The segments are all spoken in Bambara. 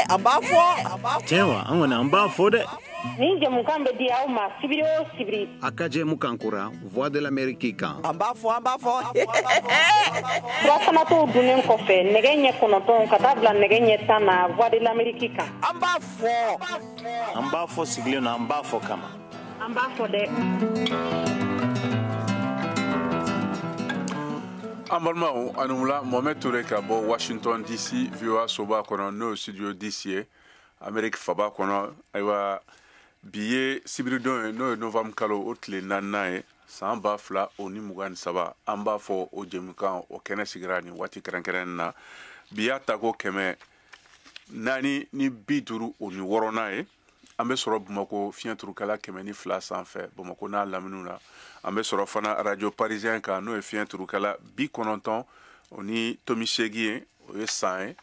An b'a fɔ. Tiɲɛ wa, an kɔni an b'a fɔ dɛ. Nin jɛmukan bɛ di aw ma sibiri o sibiri. A ka jɛmukan kura Voix de l'Amérique kan. An b'a fɔ, an b'a fɔ. Furafanatɔw dunnen kɔfɛ nɛgɛ ɲɛ 9 ka taa bila nɛgɛ ɲɛ 10 na Voix de l'Amérique kan. An b'a fɔ. An b'a fɔ sigilen na, an b'a fɔ kama. An b'a fɔ dɛ. An balimaw, ani wula. Mohamed Touré ka bɔ Washington DC, VOA soba kɔnɔ, n'o ye studio DC ye, Amérique faba kɔnɔ. Ayiwa, bi ye sibiridon ye, n'o ye novembre kalo o tile 4nan ye, san 2023. An b'a fɔ o jɛmukan o kɛnɛ sigira nin waati kɛrɛnkɛrɛnnen na. Bi y'a tako 456nan ye. An bɛ sɔrɔ Bamakɔ fiɲɛ turukala 102 sanfɛ, Bamakɔ n'a laminiw na. An bɛ sɔrɔ fana radio parisien kan, n'o ye fiɲɛ turukala 90.8 ye, o ye san ye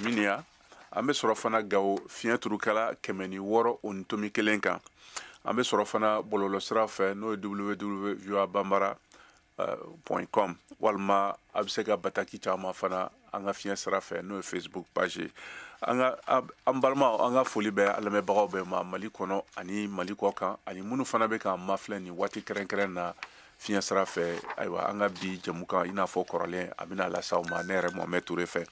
miniya. An bɛ sɔrɔ fana Gawo fiɲɛ turukala 106.1 kan. An bɛ sɔrɔ fana bɔlɔlɔsira fɛ, n'o ye www voa bambara point com, walima a bɛ se ka bataki caman fana an ka fiɲɛ sira fɛ, n'o ye Facebook page ye. An ka an balimaw, an ka foli bɛ an lamɛnbagaw bɛɛ ma Mali kɔnɔ ani Mali kɔ kan, ani minnu fana bɛ k'an mafilɛ nin waati kɛrɛnkɛrɛn na fiɲɛ sira fɛ. Ayiwa, an ka bi jɛmukan, i n'a fɔ kɔrɔlen, a bɛna lase aw ma ne yɛrɛ Mohamed Touré fɛ.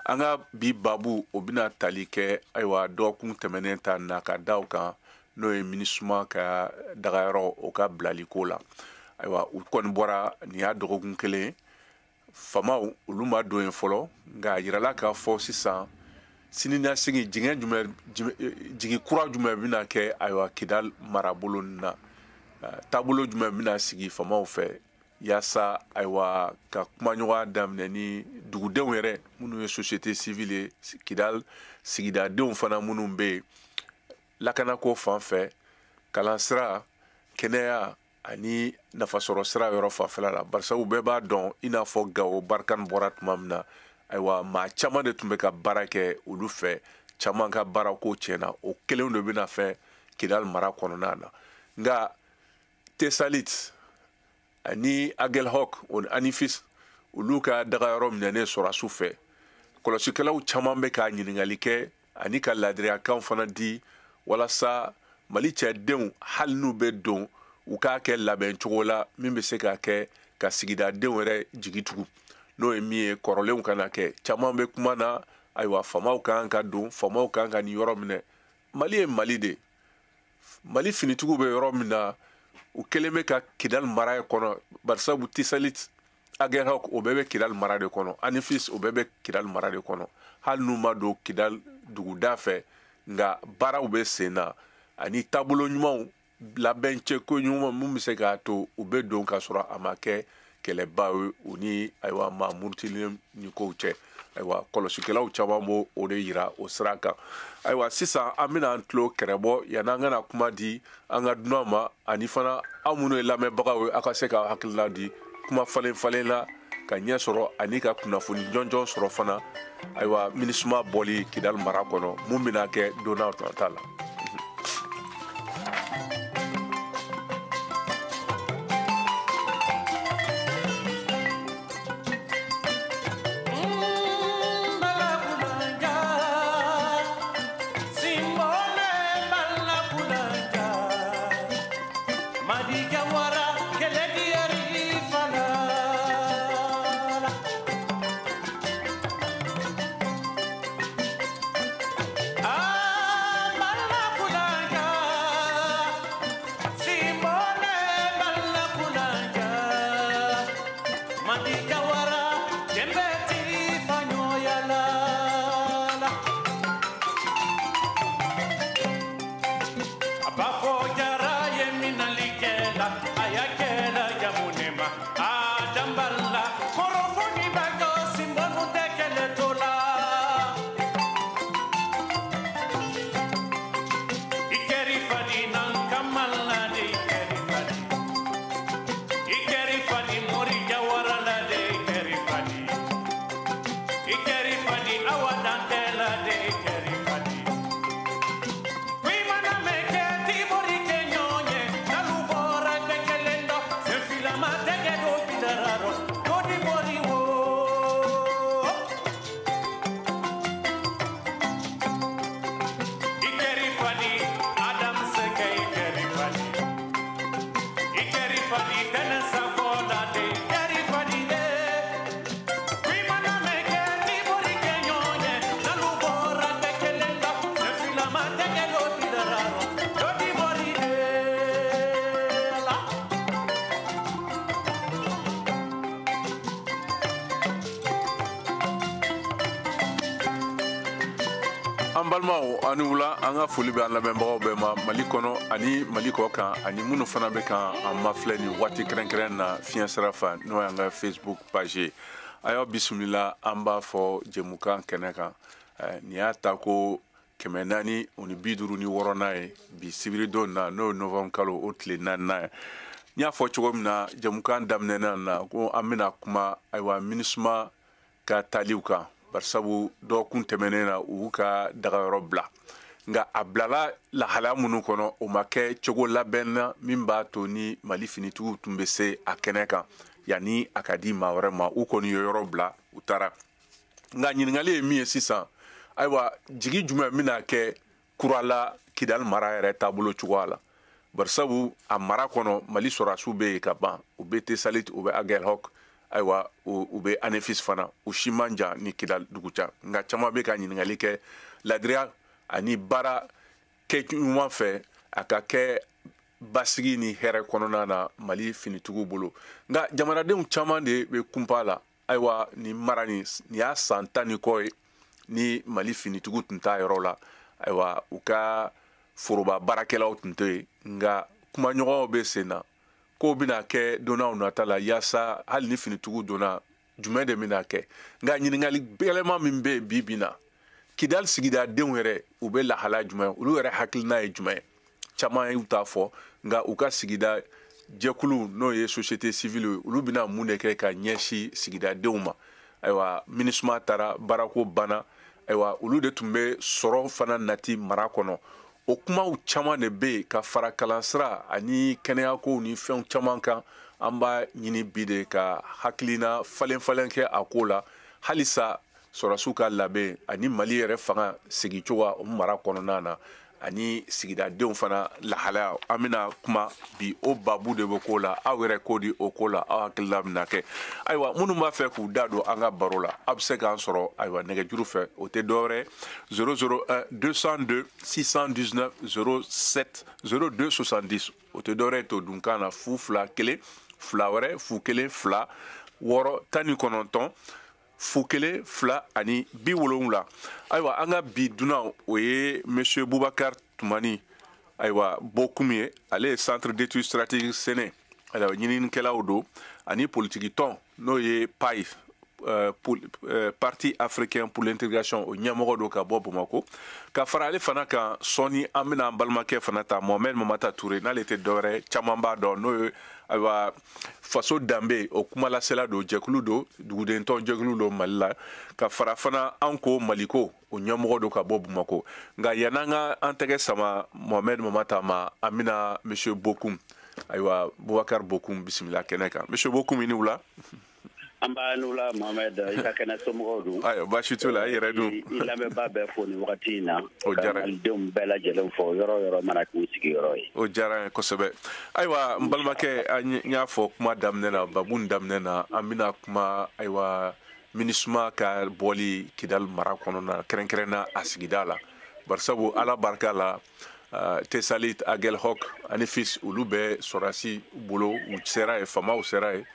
An ka bi babu, o bɛna tali kɛ, ayiwa, dɔgɔkun tɛmɛnen ta na ka da o kan, n'o ye MINUSMA ka dagayɔrɔ o ka bilaliko la. Ayiwa, u kɔni bɔra nin y'a dɔgɔkun kelen ye, faamaw olu ma don yen fɔlɔ, nka a yirala k'a fɔ sisan siniɲɛsigi jigin jumɛn, jigin kura jumɛn bɛna kɛ, ayiwa, Kidal marabolo na, taabolo jumɛn bɛna sigi faamaw fɛ yaasa, ayiwa, ka kumaɲɔgɔnya daminɛ ni dugudenw yɛrɛ minnu ye société civile ye, Kidal sigidadenw fana minnu bɛ yen, lakanako fan fɛ, kalansira, kɛnɛya ani nafasɔrɔ sira yɔrɔ fanfɛla la. Barisa u bɛɛ b'a dɔn, i n'a fɔ Gawo Barkhane bɔra tuma min na, ayiwa, maa caman de tun bɛ ka baara kɛ olu fɛ, caman ka baarako tiɲɛna. O kelen de bɛna fɛn Kidal mara kɔnɔna na. Nka Tesalit ani Aguelhok o ni Anifis, olu ka dagayɔrɔ minɛnen sɔrɔsiw fɛ, kɔlɔsikɛlaw caman bɛ ka ɲininkali kɛ ani ka laadiriyakan fana di walasa Mali cɛdenw, hali n'u bɛ don, u k'a kɛ labɛn cogo la min bɛ se ka kɛ ka sigidadenw yɛrɛ jigi tugu, n'o ye min ye kɔrɔlenw kana kɛ. Caman bɛ kuma na, ayiwa, faamaw kan ka don, faamaw kan ka nin yɔrɔ minɛ. Mali ye Mali de, Mali finitigiw bɛ yɔrɔ min na, u kɛlen bɛ ka Kidal mara kɔnɔ. Barisabu Tesalit, Aguelhok, o bɛɛ bɛ Kidal mara de kɔnɔ, Anifis, o bɛɛ bɛ Kidal mara de kɔnɔ. Hali n'u ma don Kidal duguda fɛ, nka baaraw bɛ sen na ani taabolo ɲumanw, labɛn cɛko ɲuman mun bɛ se k'a to u bɛ don ka sɔrɔ a ma kɛ kɛlɛba ye u ni, ayiwa, maa murutilen ni kow cɛ. Ayiwa, kɔlɔsikɛlaw caman b'o o de yira o sira kan. Ayiwa, sisan an bɛna an tulo kɛrɛbɔ yan'an kana kuma di an ka dunan ma, ani fana aw minnu ye lamɛnbagaw ye, aw ka se ka hakilina di kuma falen falen la ka ɲɛ sɔrɔ ani ka kunnafoni jɔnjɔn sɔrɔ fana, ayiwa, MINUSMA bɔli Kidal mara kɔnɔ, mun bɛna kɛ don n'a ta la. Ah, An balimaw, ani wula. An ka foli bɛ an lamɛnbagaw bɛɛ ma Mali kɔnɔ ani Mali kɔ kan, ani minnu fana bɛ kan an mafilɛ nin waati kɛrɛnkɛrɛn na fiɲɛ sira fɛ, n'o y'an ka Facebook page ye. A y'aw bisimila, an b'a fɔ jɛmukan kɛnɛ kan. Nin y'a ta ko 456nan ye bi sibiridon na, n'o ye novembre kalo o tile 4nan ye. N y'a fɔ cogo min na jɛmukan daminɛna na, ko an bɛna kuma, ayiwa, MINUSMA ka taaliw kan, barisabu dɔgɔkun tɛmɛnen na u y'u ka dagayɔrɔ bila. Nka a bilala lahalaya minnu kɔnɔ, o ma kɛ cogo labɛn na min b'a to ni Mali finitigiw tun bɛ se a kɛnɛ kan yanni a ka di maa wɛrɛ ma. U kɔni ye yɔrɔ bila, u taara. Nka ɲininkali ye min ye sisan, ayiwa, jigi jumɛn bɛna kɛ kura la Kidali mara yɛrɛ taabolo cogoya la? Barisabu a mara kɔnɔ, Mali sɔrɔdasiw bɛ yen ka ban, u bɛ Tesalit, u bɛ Aguelhok, ayiwa, u bɛ Anefis fana. U si man jan ni Kidali dugu ca. Nka caman bɛ ka ɲininkali kɛ ladiriya ani baara kɛ ɲuman fɛ, a ka kɛ basigi ni hɛrɛ kɔnɔna na Mali finitigiw bolo. Nka jamanadenw caman de bɛ kunpa la. Ayiwa, nin mara nin y'a san 10 ni kɔ ye ni Mali finitigiw tun t'a yɔrɔ la. Ayiwa, u ka foroba baarakɛlaw tun tɛ yen. Nka kumaɲɔgɔnw bɛ sen na kow bɛna kɛ donnaw nata la, yaasa hali ni finitigiw donna, jumɛn de bɛna kɛ? Nka ɲininkali gɛlɛman min bɛ yen bi bi na, Kidali sigidadenw yɛrɛ, u bɛ lahala jumɛn? Olu yɛrɛ hakilina ye jumɛn ye? Caman y'u ta fɔ, nka u ka sigida jɛkulu, n'o ye société civile ye, olu bɛna mun de kɛ ka ɲɛsin sigidadenw ma? Ayiwa, MINUSMA taara, baarako banna. Ayiwa, olu de tun bɛ sɔrɔ fana nati mara kɔnɔ. O kumaw caman de bɛ yen ka fara kalansira ani kɛnɛyakow ni fɛnw caman kan. An b'a ɲini bi de ka hakilina falen falen kɛ a ko la, halisa sɔrɔdasiw ka labɛn ani Mali yɛrɛ fanga segincogo o mara kɔnɔna na, ani sigidadenw fana lahalaya. An bɛna kuma bi, o babu de bɛ ko la. Aw yɛrɛ ko di o ko la? Aw hakilina bɛna kɛ? Ayiwa, minnu b'a fɛ k'u da don an ka baro la, aw bɛ se k'an sɔrɔ, ayiwa, nɛgɛjuru fɛ. O tɛ dɔwɛrɛ, 001 202 619 07 02 70. O tɛ dɔwɛrɛ, to dunkan na, 0 2 1 2 wɛrɛ 0 1 2 6 19 0 1 2 ani 70. Ayiwa, an ka bi dunan, o ye monsieur Boubacar Toumani, ayiwa, Bokum ye. Ale ye Centre d'études stratégiques Séné, ayiwa, ɲininikɛlaw don, ani politiki tɔn, n'o ye PAI, Parti africain pour l'intégration, o ɲɛmɔgɔ don ka bɔ Bamakɔ. Ka fara ale fana kan, sɔɔni an bɛna an balimakɛ fana ta, Mohamed Mamata Touré, n'ale tɛ dɔwɛrɛ, caman b'a dɔn, n'o ye, ayiwa, Faso Danbe o kumalasela don, jɛkulu don, dugudentɔn jɛkulu don Mali la. Ka fara fana an ko Maliko o ɲɛmɔgɔ don ka bɔ Bamakɔ. Nka yann'an ka an tɛgɛ sama Mohamed Mamata ma, an bɛna monsieur Bokum, ayiwa, Boubacar Bokum bisimila kɛnɛ kan. Monsieur Bokum, i ni wula. An b'a ni wula, Mohamed. I ka kɛnɛ, somɔgɔw dun? Ayiwa, baasi t'u la. I yɛrɛ dun? I lamɛnbaa bɛɛ fo nin wagati in na. O diyara. Ka malidenw bɛɛ lajɛlen fo, yɔrɔ o yɔrɔ mana k'u sigiyɔrɔ ye. O diyara n ye kosɛbɛ. Ayiwa, n balimakɛ, an y'a fɔ kuma daminɛ na, babu daminɛ na, an bɛna kuma, ayiwa, MINUSMA ka bɔli Kidali mara kɔnɔna, kɛrɛnkɛrɛn na a sigida la. Barisabu Ala barika la, Tesalit, Aguelhok, Anefis, olu bɛ sɔrɔdasi bolo, u sera yen, faamaw sera yen.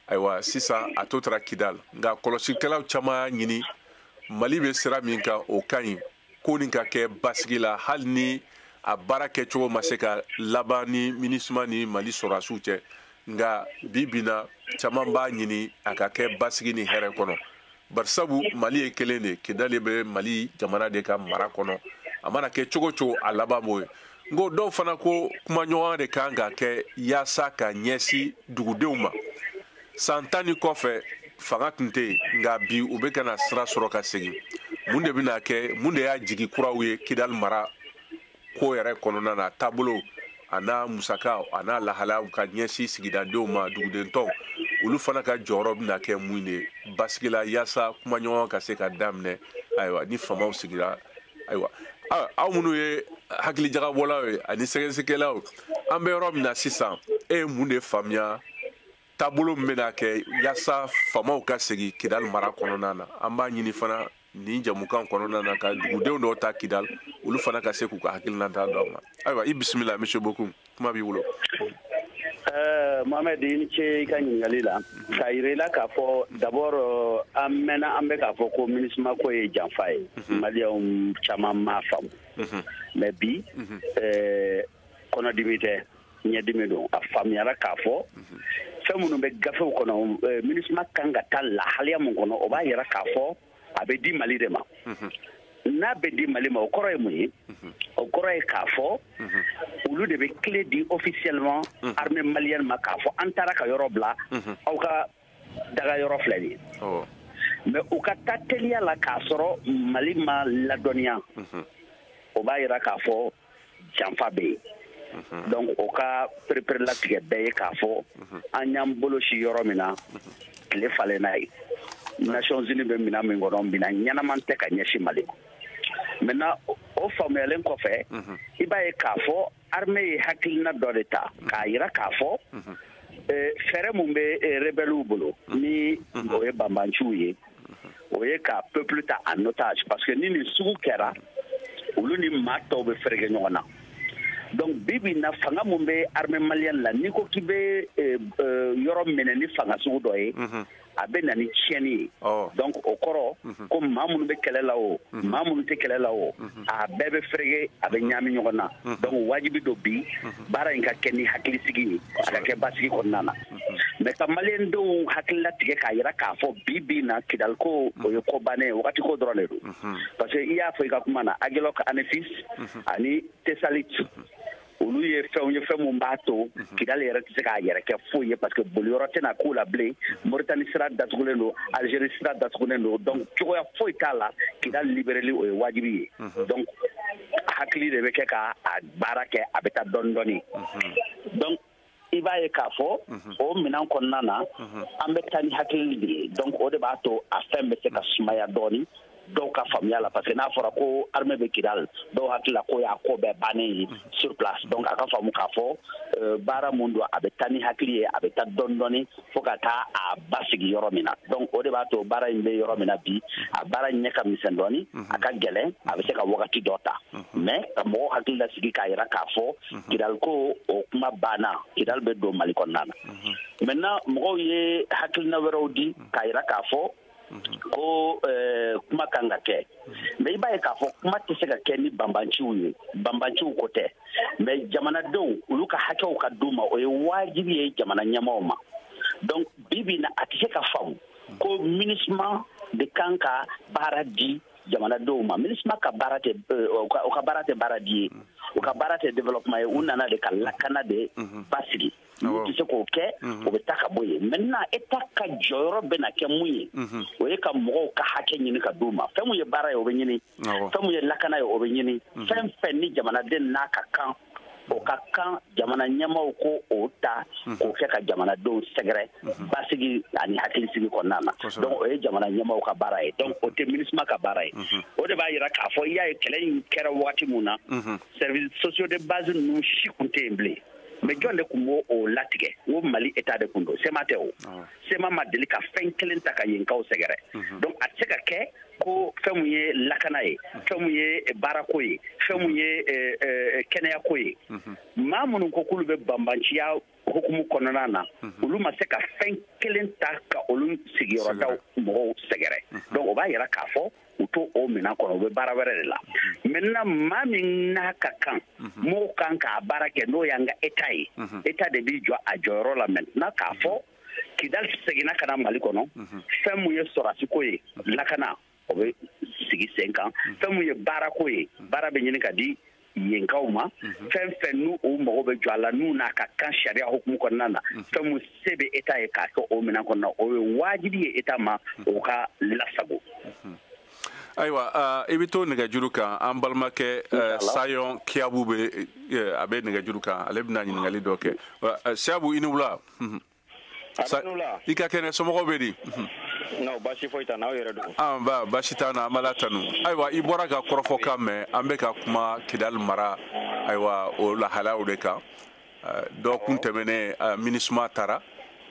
Ayiwa, sisan a to taara Kidal. Nka kɔlɔsikɛlaw caman y'a ɲini, Mali bɛ sira min kan, o ka ɲi, ko nin ka kɛ basigi la, hali ni a baara kɛcogo ma se ka laban ni MINUSMA ni Mali sɔrɔdasiw cɛ. Nka bi bi na, caman b'a ɲini a ka kɛ basigi ni hɛrɛ kɔnɔ, barisabu Mali ye kelen de, Kidali bɛ Mali jamana de ka mara kɔnɔ. A mana kɛ cogo cogo, a laban b'o ye. N ko dɔw fana ko kumaɲɔgɔnya de kan ka kɛ yaasa ka ɲɛsin dugudenw ma. San 10 ni kɔfɛ, fanga tun tɛ yen, nka bi u bɛ ka na sira sɔrɔ ka segin. Mun de bɛna kɛ? Mun de y'a jigi kuraw ye Kidali mara ko yɛrɛ kɔnɔna na, taabolo a n'a musaka a n'a lahalayaw ka ɲɛsin sigidadenw ma, dugudentɔw, olu fana ka jɔyɔrɔ bɛna kɛ mun de ye basigi la, yaasa kumaɲɔgɔn ka se ka daminɛ, ayiwa, ni faamaw sigira? Ayiwa, aw minnu ye hakilijagabɔlaw ye ani sɛgɛsɛgɛkɛlaw, an bɛ yɔrɔ min na sisan, e ye mun de faamuya taabolo min bɛna kɛ yaasa faamaw ka segin Kidali mara kɔnɔna na? An b'a ɲini fana nin jamukan kɔnɔna na ka dugudenw dɔw ta Kidali, olu fana ka se k'u ka hakilinata d'aw ma. Ayiwa, i bisimila, monsieur Bokum, kuma b'i bolo. Mohamed, i ni ce i ka ɲininkali la. K'a yira i la k'a fɔ d'abord an mɛnna an bɛ k'a fɔ ko MINUSMA ko ye janfa ye. Maliyɛnw caman m'a faamu. Mais bi kɔnɔdimi tɛ, ɲɛdimi don. A faamuyara k'a fɔ fɛn minnu bɛ gafew kɔnɔ, MINUSMA kan ka taa lahaliya mun kɔnɔ, o b'a yira k'a fɔ a bɛ di Mali de ma. N'a bɛ di Mali ma, o kɔrɔ ye mun ye? O kɔrɔ ye k'a fɔ olu de bɛ clé di officiellement armée malienne ma k'a fɔ an taara ka yɔrɔ bila, aw ka daga yɔrɔ filɛ nin ye. Mais u ka taa teliya la k'a sɔrɔ Mali ma ladɔnniya, o b'a yira k'a fɔ janfa bɛ yen. Donc o ka pereperelatigɛ bɛɛ ye k'a fɔ an y'an bolo si yɔrɔ min na, tile falenna ye. Nations Unies bɛ minɛn min kɔnɔ, minɛn ɲɛnama tɛ ka ɲɛsin Mali ma. Maintenant o faamuyalen kɔfɛ, i b'a ye k'a fɔ armée ye hakilina dɔ de ta k'a yira k'a fɔ fɛɛrɛ mun bɛ rebelles bolo, ni o ye banbanciw ye, o ye ka peuple ta en otage, parce que ni nin sugu kɛra, olu ni maa tɔw bɛ fereke ɲɔgɔn na. Donc bi bi in na, fanga mun bɛ armée malienne la, n'i ko k'i bɛ yɔrɔ minɛ ni fanga sugu dɔ ye, a bɛ na ni tiɲɛni ye. Donc o kɔrɔ ko maa minnu bɛ kɛlɛ la o, maa minnu tɛ kɛlɛ la o, a bɛɛ bɛ fereke, a bɛ ɲaami ɲɔgɔn na. Donc wajibi don bi baara in ka kɛ ni hakilisigi ye, a ka kɛ basigi kɔnɔna na. Mais ka maliyɛndenw hakili latigɛ k'a yira k'a fɔ bi bi in na Kidali ko o ye ko bannen ye, wagati ko dɔrɔn de don. Parce que i y'a fɔ i ka kuma na, Aguelhok Anefis ani Tessalit, olu ye fɛnw ye, fɛn mun b'a to Kidali yɛrɛ tɛ se k'a yɛrɛ kɛ foyi ye, parce que boliyɔrɔ tɛna k'u la bilen. Mauritanie sira datugulen don, Algérie sira datugulen don, donc cogoya foyi t'a la. Kidali libéreli, o ye wajibi ye. Donc hakili de bɛ kɛ ka a baara kɛ, a bɛ taa dɔɔni dɔɔni. Donc i b'a ye k'a fɔ o minɛn kɔnɔna na, an bɛ taa ni hakili de ye. Donc o de b'a to a fɛn bɛ se ka sumaya dɔɔni dɔw ka faamuya la, parce que n'a fɔra ko armée bɛ Kidal, dɔw hakili la ko y'a ko bɛɛ bannen ye sur place. Donc a ka faamu k'a fɔ baara mun don, a bɛ taa ni hakili ye, a bɛ taa dɔɔni dɔɔni fo ka taa a basigi yɔrɔ min na. Donc o de b'a to baara in bɛ yɔrɔ min na bi, a baara ɲɛ ka misɛn dɔɔni, a ka gɛlɛn, a bɛ se ka wagati dɔ ta. Mais ka mɔgɔw hakili lasigi k'a yira k'a fɔ Kidal ko o kuma banna, Kidal bɛ don Mali kɔnɔna na. Maintenant mɔgɔw ye hakilina wɛrɛw di k'a yira k'a fɔ ko kuma kan ka kɛ. Mais i b'a ye k'a fɔ kuma tɛ se ka kɛ ni banbanciw ye, banbanciw ko tɛ, mais jamanadenw olu ka hakɛw ka d'u ma, o ye wajibi ye jamana ɲɛmaaw ma. Donc bi bi in na, a tɛ se ka faamu ko MINUSMA de kan ka baara di jamanadenw ma. MINUSMA ka baara tɛ, o ka baara tɛ baara di ye, o ka baara tɛ développement ye. U nana de ka lakana de basigi. N'u tɛ se k'o kɛ, o bɛ taa ka bɔ yen. Maintenant État ka jɔyɔrɔ bɛna kɛ mun ye? O ye ka mɔgɔw ka hakɛ ɲini ka d'u ma. Fɛn mun ye baara ye, o bɛ ɲini. Fɛn mun ye lakana ye, o bɛ ɲini. Fɛn fɛn ni jamanaden n'a ka kan, o ka kan jamana ɲɛmaaw ko o ta k'o kɛ ka jamanadenw sɛgɛrɛ basigi ani hakilisigi kɔnɔna na. Donc o ye jamana ɲɛmaaw ka baara ye, donc o tɛ MINUSMA ka baara ye. O de b'a yira k'a fɔ i y'a ye kɛlɛ in kɛra wagati mun na, services sociaux de base ninnu si kun tɛ yen bilen. Mais jɔn de tun b'o o latigɛ? N ko Mali État de kun don, CMA tɛ. O CMA ma deli ka fɛn kelen ta ka yenkaw sɛgɛrɛ. Donc a tɛ se ka kɛ ko fɛn mun ye lakana ye, fɛn mun ye baarako ye, fɛn mun ye kɛnɛyako ye, maa minnu ko k'olu bɛ banbanciya hukumu kɔnɔna na, olu ma se ka fɛn kelen ta ka olu sigiyɔrɔdaw mɔgɔw sɛgɛrɛ. Donc o b'a yira k'a fɔ u to o minɛn kɔnɔ, u bɛ baara wɛrɛ de la. Maintenant maa min n'a ka kan, mɔgɔw kan k'a baara kɛ, n'o y'an ka État ye, État de b'i jɔ a jɔyɔrɔ la maintenant k'a fɔ Kidali seginna ka na Mali kɔnɔ. Fɛn mun ye sɔrɔsiko ye, lakana, o bɛ sigi sen kan. Fɛn mun ye baarako ye, baara bɛ ɲini ka di yenkaw ma. Fɛn fɛn n'u u mago bɛ jɔ a la, n'u n'a ka kan sariya hukumu kɔnɔna na, fɛn mun se bɛ État ye k'a kɛ o minɛn kɔnɔna, o ye wajibi ye État ma o ka lasago. Ayiwa, i bɛ to nɛgɛjuru kan. An balimakɛ Sayon Kiyabu bɛ, a bɛ nɛgɛjuru kan, ale bɛna ɲininkali dɔ kɛ. Siyabu, i ni wula. I ka kɛnɛ, somɔgɔw bɛ di? Non, baasi foyi t'an na, aw yɛrɛ don? An ba, baasi t'an na, an b'Ala tanu. Ayiwa, i bɔra ka kɔrɔfɔkan mɛn, an bɛ ka kuma Kidali mara, ayiwa, o lahalayaw de kan. Dɔgɔkun tɛmɛnen, MINUSMA taara,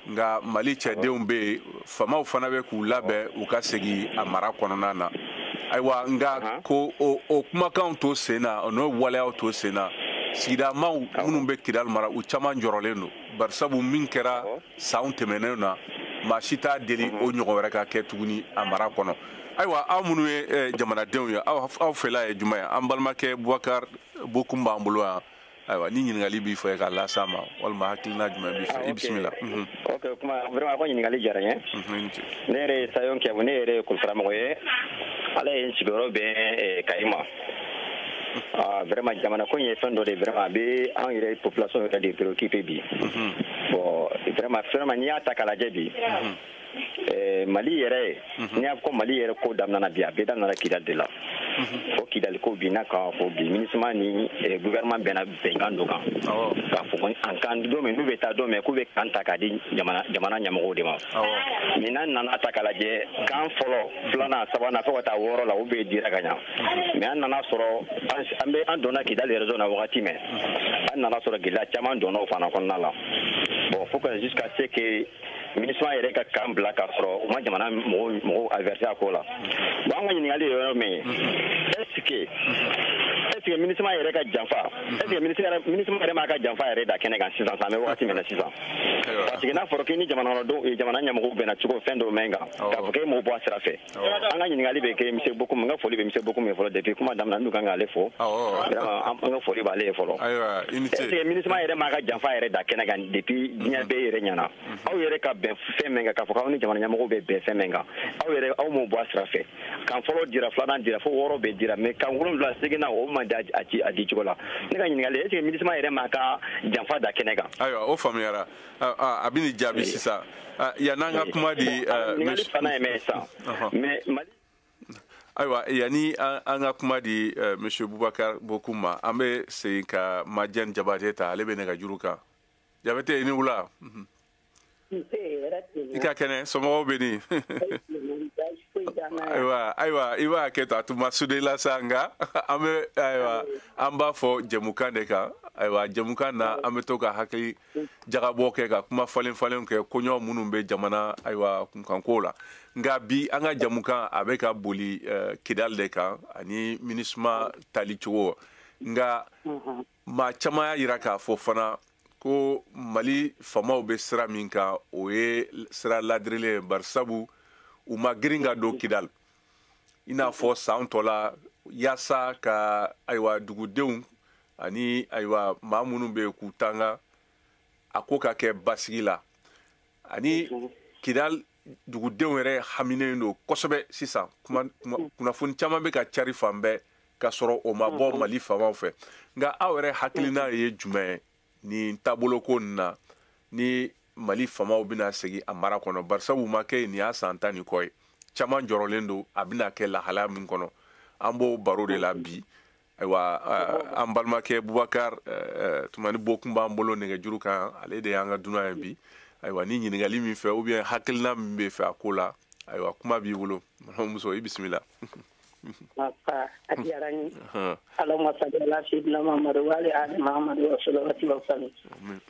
nka Mali cɛdenw bɛ yen, faamaw fana bɛ k'u labɛn u ka segin a mara kɔnɔna na. Ayiwa, nka ko o kumakanw to sen na, o n'o waleyaw to sen na, sigidamaw minnu bɛ Kidali mara, u caman jɔrɔlen don. Barisabu min kɛra sanw tɛmɛnenw na, maa si t'a deli o ɲɔgɔn wɛrɛ ka kɛ tuguni a mara kɔnɔ. Ayiwa, aw minnu ye jamanadenw ye, aw fɛla ye jumɛn ye? An balimakɛ Bubakar Bokum b'an bolo yan. Ayiwa, ni ɲininkali b'i fɛ k'a las'a ma, walima hakilina jumɛn b'i fɛ, i bisimila. Ok, kuma vraiment ko ɲininkali diyara n ye. Ne yɛrɛ ye Sayon Kɛbu, ne yɛrɛ ye kulukaramɔgɔ ye. Ala ye n sigiyɔrɔ bɛn Kayi ma. Vraiment jamana ko in ye fɛn dɔ de, vraiment a bɛ anw yɛrɛ population yɛrɛ de préoccupé bi. Bon, vraiment n'i y'a ta k'a lajɛ bi, Mali yɛrɛ, n'i y'a fɔ Mali yɛrɛ ko daminɛna bi, a bɛɛ daminɛna Kidali de la. O Kidali ko bi n'a kan fɔ bi, MINUSMA ni gouvernement bɛnna bɛnkan dɔ kan. K'a fɔ ko an kan don min n'u bɛ taa don min k'u bɛ kan ta k'a di jamana ɲɛmɔgɔw de ma. Mais n'an nana ta k'a lajɛ, kan fɔlɔ, filanan, sabanan fo ka taa wɔɔrɔ la, o bɛɛ dira ka ɲa. Mais an nana sɔrɔ an donna Kidali région na wagati min, an nana sɔrɔ gɛlɛya caman donna o fana kɔnɔna la. Bon, fo ka jusqu'à ce que MINUSMA yɛrɛ ka kan bila k'a sɔrɔ u ma jamana mɔgɔw averti a ko la. Bon, an ka ɲininkali ye yɔrɔ min ye, est-ce que MINUSMA yɛrɛ ka janfa, est-ce que MINUSMA yɛrɛ m'a ka janfa yɛrɛ da kɛnɛ kan sisan, an bɛ wagati min na sisan? Parce que n'a fɔra k'i ni jamana kɔnɔdenw, jamana ɲɛmɔgɔw bɛnna cogo fɛn dɔ mɛn kan, k'a fɔ k'e m'o bɔ a sira fɛ. An ka ɲininkali bɛ kɛ monsieur Bokum, n ka foli bɛ monsieur Bokum ye fɔlɔ depuis kuma daminɛ, n'u kan k'ale fo. Vraiment an ka foli b'ale ye fɔlɔ. Est-ce que MINUSMA yɛrɛ m'a ka janfa yɛrɛ da kɛnɛ kan depuis diɲɛ bɛɛ yɛrɛ ɲɛna? Aw yɛrɛ ka bɛn fɛn min kan, k'a fɔ k'aw ni jamana ɲɛmɔgɔw bɛ bɛn fɛn min kan, aw yɛrɛ aw m'o bɔ a sira fɛ. Kan fɔlɔ dira, filanan dira, fo wɔɔrɔ bɛɛ dira, mais kan 7 seginna o man di a di cogo la. Ne ka ɲininkali, est-ce que MINUSMA yɛrɛ m'a ka janfa da kɛnɛ kan? Ayiwa, o faamuyara. A bɛ nin jaabi sisan. Yan'an ka kuma di. Ɲininkali filanan ye min ye sisan, mais Mali. Ayiwa, yanni an ka kuma di monsieur Bubakar Bokum ma, an bɛ segin ka Madiane Jabate ta, ale bɛ nɛgɛjuru kan. Jabate, i ni wula. I ka kɛnɛ, somɔgɔw bɛ ni? Ayiwa, i b'a kɛ tan, a tun ma sude la sa, nka an bɛ, ayiwa, an b'a fɔ jɛmukan de kan. Ayiwa, jɛmukan na an bɛ to ka hakili jagabɔ kɛ, ka kuma falen falen kɛ koɲɔ minnu bɛ jamana, ayiwa, kunkanko la. Nka bi an ka jɛmukan a bɛ ka boli Kidali de kan ani MINUSMA tali cogo. Nka maa caman y'a jira k'a fɔ fana ko Mali faamaw bɛ sira min kan, o ye sira ladirilen ye, barisabu u ma girin ka don Kidali i n'a fɔ san tɔ la, yaasa ka, ayiwa, dugudenw ani, ayiwa, maa minnu bɛ yen k'u tanga a ko ka kɛ basigi la. Ani Kidali dugudenw yɛrɛ haminen don kosɛbɛ sisan. Kunnafoni caman bɛ ka cari fan bɛɛ ka sɔrɔ o ma bɔ Mali faamaw fɛ. Nka aw yɛrɛ hakilina ye jumɛn ye nin taaboloko nin na, ni Mali faamaw bɛna segin a mara kɔnɔ? Barisabu ma kɛ nin y'a san 10 ni kɔ ye, caman jɔrɔlen don a bɛna kɛ lahalaya min kɔnɔ. An b'o baro de la bi. Ayiwa, an balimakɛ Bubakar Tumani Bokum b'an bolo nɛgɛjuru kan, ale de y'an ka dunan ye bi. Ayiwa, ni ɲininkali min fɛ ou bien hakilina min bɛ fɛ a ko la, ayiwa, kuma b'i bolo. Balimamuso, i bisimila. A diyara n ye. Allahumma salli ala sayyidina Muhammad wa ali ali Muhammad wa salawati wa sallim.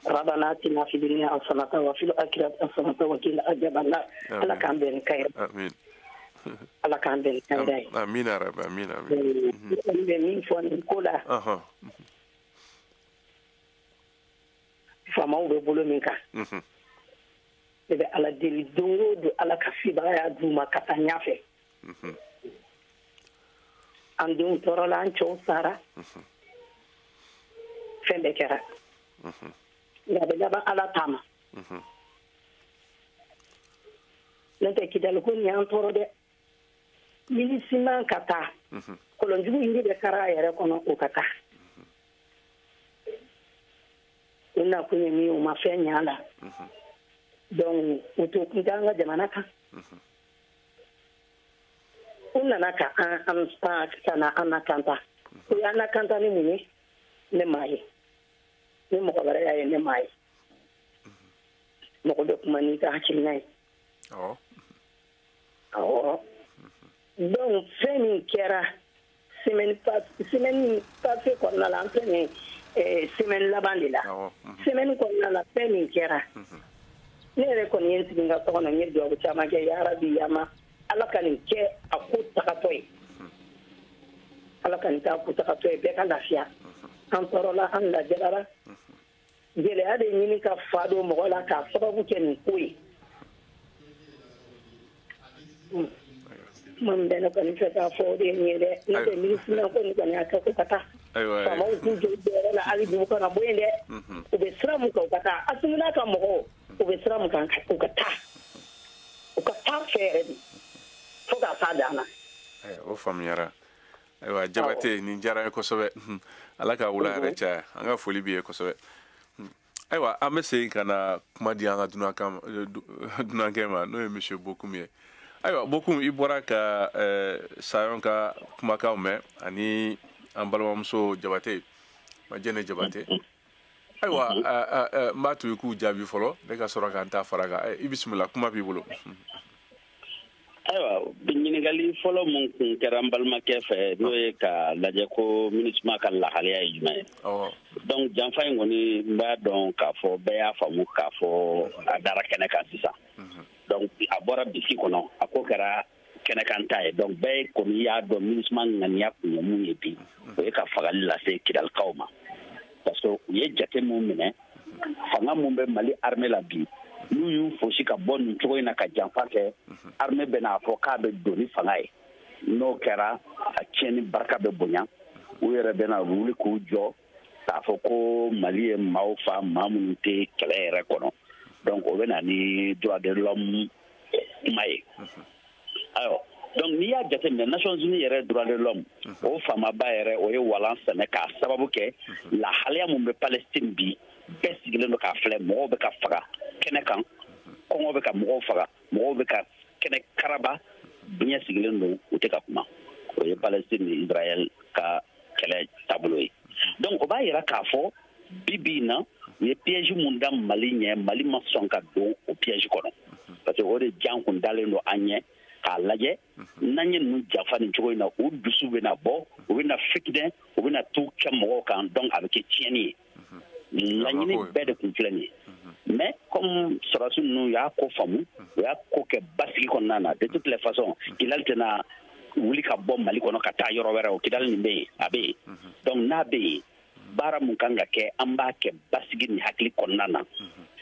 Rabbana atina fid dunya hasanatan wa fil akhirati hasanatan wa qina adhaban nar. Ala k'an bɛn ni kayira. Amin. Ala k'an bɛn ni kayira ye. Amin ya Rabbi, amin, amin. N bɛ min fɔ nin ko la, faamaw bɛ bolo min kan, ne bɛ Ala deli don o don, Ala ka sebagaya d'u ma ka taa ɲɛfɛ. An denw tɔɔrɔla, an cɛw sara, fɛn bɛɛ kɛra, nka a bɛ laban Ala ta ma. N'o tɛ Kidali ko nin y'an tɔɔrɔ dɛ. MINUSMA ka taa, kɔlɔnjugu yiri bɛ kari a yɛrɛ kɔnɔ, o ka taa. O nakun ye min ye, o ma fɛn ɲɛ a la. Donc o to kun tɛ an ka jamana kan. U nana ka an ka na an lakanta. O y'an lakanta ni mun ye? Ne m'a ye. Ni mɔgɔ wɛrɛ y'a ye, ne m'a ye. Mɔgɔ bɛ kuma n'i ka hakilina ye. Awɔ. Donc fɛn min kɛra semaine passée kɔnɔna la, an filɛ nin ye semaine laban de la. Semaine kɔnɔna la, fɛn min kɛra, ne yɛrɛ kɔni ye n sigi n ka so kɔnɔ, n ye dugawu caman kɛ, yarabi yama Ala ka nin kɛ a ko tagatɔ ye. Ala ka nin kɛ a ko tagatɔ ye, bɛɛ ka lafiya. An tɔɔrɔla, an lajabara. Gɛlɛya de ɲini ka fa don mɔgɔ la k'a sababu kɛ nin ko ye. Kuma min bɛ ne kɔni fɛ k'a fɔ o de ye nin ye dɛ. N'o tɛ MINUSMA ko nin kɔni y'a kɛ ko ka taa. Faamaw k'u jɔ u jɔyɔrɔ la hali bi u kana bɔ yen dɛ. U bɛ sira mun kan u ka taa. Asimi n'a ka mɔgɔw u bɛ sira mun kan u ka taa. U ka taa fɛ yɛrɛ de fo k'a s'a dan na. O faamuyara. Ayiwa Jabate, nin diyara n ye kosɛbɛ. Ala ka wula yɛrɛ caya. An ka foli b'i ye kosɛbɛ. Ayiwa, an bɛ segin ka na kuma di an ka dunankɛ ma, n'o ye monsieur Bokum ye. Ayiwa Bokum, i bɔra ka Sayon ka kumakanw mɛn ani an balimamuso Jabate, Majɛnɛ Jabate. Ayiwa, n b'a to i k'u jaabi fɔlɔ, ne ka sɔrɔ k'an ta fara kan. I bisimila, kuma b'i bolo. Ayiwa, ɲininkali fɔlɔ mun kun kɛra n balimakɛ fɛ, n'o ye ka lajɛ ko MINUSMA ka lahaliya ye jumɛn ye. Donc janfa in kɔni, n b'a dɔn k'a fɔ bɛɛ y'a faamu k'a fɔ a dara kɛnɛ kan sisan. Donc a bɔra bisi kɔnɔ, a ko kɛra kɛnɛkan ta ye. Donc bɛɛ kɔni y'a dɔn MINUSMA ŋaniya kun ye mun ye bi, o ye ka fagali lase Kidalikaw ma. Parce que u ye jate mun minɛ, fanga mun bɛ Mali armée la bi, n'u y'u fosi ka bɔ nin cogo in na ka janfa kɛ, armée bɛna fɔ k'a bɛ don ni fanga ye. N'o kɛra, a tiɲɛni barika bɛ bonya. U yɛrɛ bɛna wuli k'u jɔ k'a fɔ ko Mali ye maaw fa, maa minnu tɛ kɛlɛ yɛrɛ kɔnɔ. Donc o bɛ na ni droit de l'homme kuma ye. Ayiwa, donc n'i y'a jateminɛ, Nations Unies yɛrɛ droit de l'homme, o faamaba yɛrɛ, o ye walan sɛmɛ k'a sababu kɛ lahalaya mun bɛ Palestine bi, bɛɛ sigilen don k'a filɛ, mɔgɔw bɛ ka faga kɛnɛ kan, kɔngɔ bɛ ka mɔgɔw faga, mɔgɔw bɛ ka kɛnɛ karaba, diɲɛ sigilen don, u tɛ ka kuma. O ye Palestine ni Israël ka kɛlɛ taabolo ye. Donc o b'a yira k'a fɔ bi bi in na, u ye piège mun da Mali ɲɛ, Mali ma sɔn ka don o piège kɔnɔ. Parce que o de jan kun dalen don an ɲɛ k'a lajɛ, n'an ye ninnu janfa nin cogo in na, u dusu bɛna bɔ, u bɛna fitinɛ, u bɛna t'u kɛ mɔgɔw kan, donc a bɛ kɛ tiɲɛni ye. Laɲini bɛɛ de kun filɛ nin ye. Mais comme sɔrɔdasi ninnu y'a ko faamu, u y'a ko kɛ basigi kɔnɔna na, de toutes les façons, Kidali tɛna wuli ka bɔ Mali kɔnɔ ka taa yɔrɔ wɛrɛ, o Kidali nin bɛ yen, a bɛ yen. Donc n'a bɛ yen, baara mun kan ka kɛ, an b'a kɛ basigi ni hakili kɔnɔna na,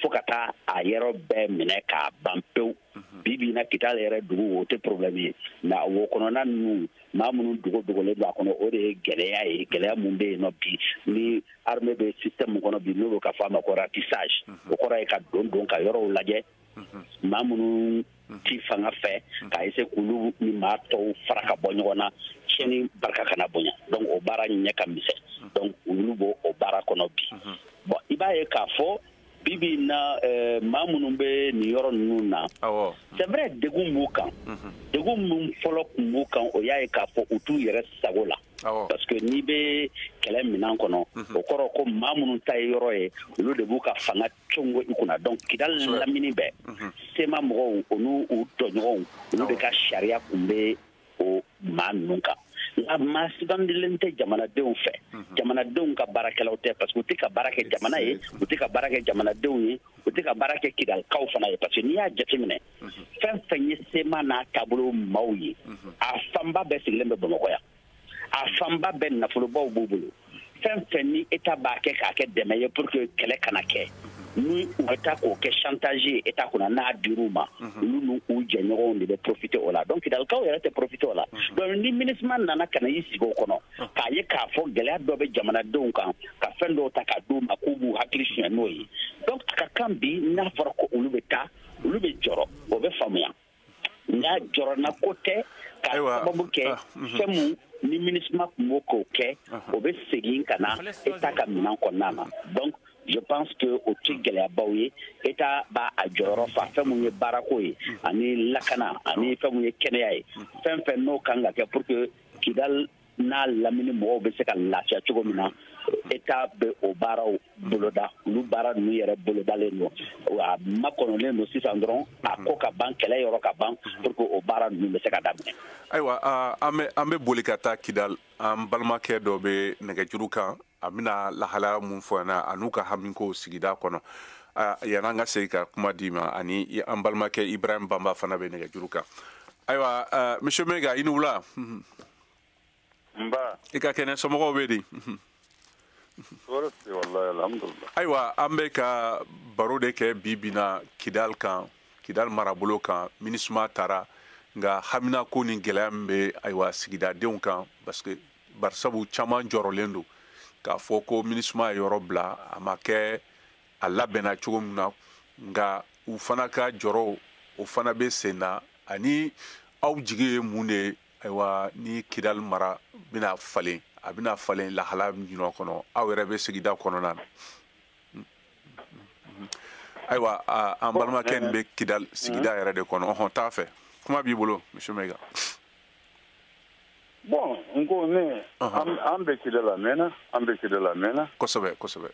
fo ka taa a yɔrɔ bɛɛ minɛ k'a ban pewu. Bi bi in na, Kidali yɛrɛ dugu, o tɛ problème ye, mais wo kɔnɔna ninnu, maa minnu dogo dogolen don a kɔnɔ, o de ye gɛlɛya ye. Gɛlɛya mun bɛ yen nɔ bi, ni armée bɛ système mun kɔnɔ bi, n'o bɛ ka fɔ a ma ko ratissage, o kɔrɔ ye ka don ka yɔrɔw lajɛ, maa minnu ti fanga fɛ, k'a essayer k'olu ni maa tɔw fara ka bɔ ɲɔgɔn na, tiɲɛni barika kana bonya. Donc o baara ɲɛ ka misɛn, donc olu b'o o baara kɔnɔ bi. Bon, i b'a ye k'a fɔ bi bi in na, maa minnu bɛ nin yɔrɔ ninnu na, c'est vrai, degun b'u kan. Degun min fɔlɔ kun b'u kan, o y'a ye k'a fɔ u t'u yɛrɛ sago la. Parce que n'i bɛ kɛlɛ minɛn kɔnɔ, o kɔrɔ ko maa minnu ta ye yɔrɔ ye, olu de b'u ka fanga congo i kunna. Donc Kidali lamini bɛɛ, CMA mɔgɔw, o n'u u tɔɲɔgɔnw, olu de ka sariya kun bɛ o maa ninnu kan. Nka maa sugandilen tɛ jamanadenw fɛ, jamanadenw ka baarakɛlaw tɛ, parce que u tɛ ka baara kɛ jamana ye, u tɛ ka baara kɛ jamanadenw ye, u tɛ ka baara kɛ Kidalikaw fana ye. Parce que n'i y'a jateminɛ, fɛn fɛn ye CMA n'a taabolo maaw ye, a fanba bɛɛ sigilen bɛ Bamakɔ yan, a fanba bɛɛ nafolobaw b'u bolo. Fɛn fɛn ni État b'a kɛ k'a kɛ dɛmɛ ye pour que kɛlɛ kana kɛ, ni u bɛ taa k'o kɛ chantage ye État kunna, n'a dir'u ma, olu n'u jɛɲɔgɔnw de bɛ profiter o la. Donc Kidalikaw yɛrɛ tɛ profiter o la. Donc ni MINUSMA nana ka na i sigi o kɔnɔ, k'a ye k'a fɔ gɛlɛya dɔ bɛ jamanadenw kan, ka fɛn dɔw ta k'a d'u ma k'u b'u hakili suɲɛ n'o ye, donc a ka kan bi, n'a fɔra ko olu bɛ taa, olu bɛ jɔrɔ, o bɛ faamuya. Nka jɔrɔna ko tɛ, k'a sababu kɛ fɛn mun ni MINUSMA tun b'o k'o kɛ, o bɛ segin ka na État ka minɛn kɔnɔna na. Donc je pense que o tɛ gɛlɛyabaw ye. État b'a a jɔyɔrɔ fa, fɛn mun ye baarako ye, ani lakana, ani fɛn mun ye kɛnɛya ye, fɛn fɛn n'o kan ka kɛ pour que Kidali n'a lamini mɔgɔw bɛ se ka lafiya cogo min na, État bɛ o baaraw boloda. Olu baara ninnu yɛrɛ bolodalen don, a makɔnɔlen don sisan dɔrɔn a ko ka ban, kɛlɛ yɔrɔ ka ban, pour que o baara ninnu bɛ se ka daminɛ. Ayiwa, an bɛ boli ka taa Kidali. An balimakɛ dɔ bɛ nɛgɛjuru kan, a bɛna lahalaya mun fɔ an ɲɛna a n'u ka hamiko sigida kɔnɔ. Yan'an ka segin ka kuma d'i ma, ani an balimakɛ Ibrahim Banba fana bɛ nɛgɛjuru kan. Ayiwa, monsieur Mega, i ni wula. Nba. I ka kɛnɛ, somɔgɔw bɛ di? Tɔɔrɔ tɛ walahi, alhamdulillah. Ayiwa, an bɛ ka baro de kɛ bi bi na Kidal kan, Kidal marabolo kan. MINUSMA taara, nka haminako ni gɛlɛya min bɛ, ayiwa, sigidadenw kan, parce que barisabu caman jɔrɔlen don k'a fɔ ko MINUSMA ye yɔrɔ bila, a ma kɛ a labɛnna cogo min na. Nka u fana ka jɔrɔw, o fana bɛ sen na. Ani aw jigi ye mun de ye, ayiwa, ni Kidal mara bɛna falen, a bɛna falen lahala jumɛn kɔnɔ, aw yɛrɛ bɛ sigida kɔnɔna na? Ayiwa, an balimakɛ nin bɛ Kidal sigida yɛrɛ de kɔnɔ. Ɔhɔn, t'a fɛ, kuma b'i bolo, monsieur Mayiga. Bon, n ko ne an bɛ Kidal a mɛnna, an bɛ Kidal a mɛnna. Kosɛbɛ, kosɛbɛ.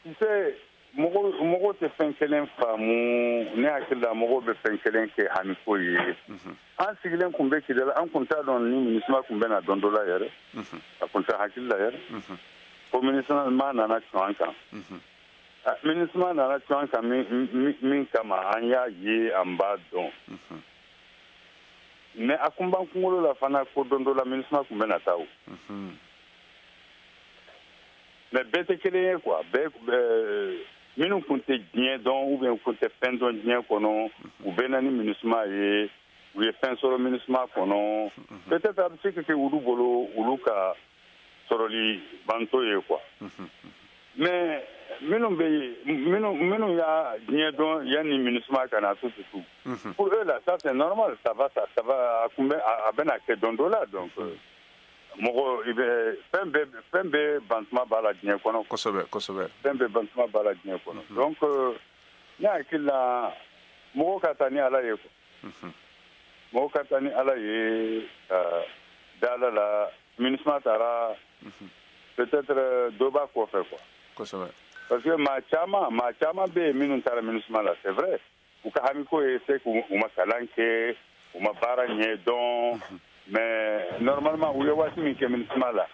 Tu sais, mɔgɔ tɛ fɛn kelen faamu. Ne hakili la, mɔgɔw bɛ fɛn kelen kɛ hamiko ye. An sigilen kun bɛ Kidal, an kun t'a dɔn ni MINUSMA kun bɛ na don dɔ la yɛrɛ. A kun tɛ hakili la yɛrɛ fo MINUSMA nana cun an kan. MINUSMA nana cun an kan min kama, an y'a ye, an b'a dɔn. Mais a kun b'an kunkolo la fana ko don dɔ la MINUSMA kun bɛ na taa o. Mais bɛɛ tɛ kelen ye quoi. Bɛɛ, minnu kun tɛ diɲɛ dɔn ou bien kun tɛ fɛn dɔn diɲɛ kɔnɔ, u bɛ na ni MINUSMA ye, u ye fɛn sɔrɔ MINUSMA kɔnɔ. Peut-être a bɛ se ka kɛ olu bolo, olu ka sɔrɔli bantɔ ye quoi. Mais minnu bɛ yen, minnu y'a diɲɛ dɔn yanni MINUSMA ka na, tout tout, pour eux là, ça c'est normal, ça va, ça va, a kun bɛ, a bɛna kɛ don dɔ la. Donc mɔgɔ i bɛ fɛn bɛɛ bantuma b'a la diɲɛ kɔnɔ. Kosɛbɛ, kosɛbɛ. Fɛn bɛɛ bantuma b'a la diɲɛ kɔnɔ. Donc ne hakili la, mɔgɔ ka taa ni Ala ye quoi. Mɔgɔ ka taa ni Ala ye ka da Ala la. MINUSMA taara, peut-être dɔ b'a kɔfɛ quoi. Parce que maa caman bɛ yen minnu taara MINUSMA la, c'est vrai, u ka hamiko ye c'est que u ma kalan kɛ, u ma baara ɲɛ dɔn. Mais normalement, u ye waati min kɛ MINUSMA la,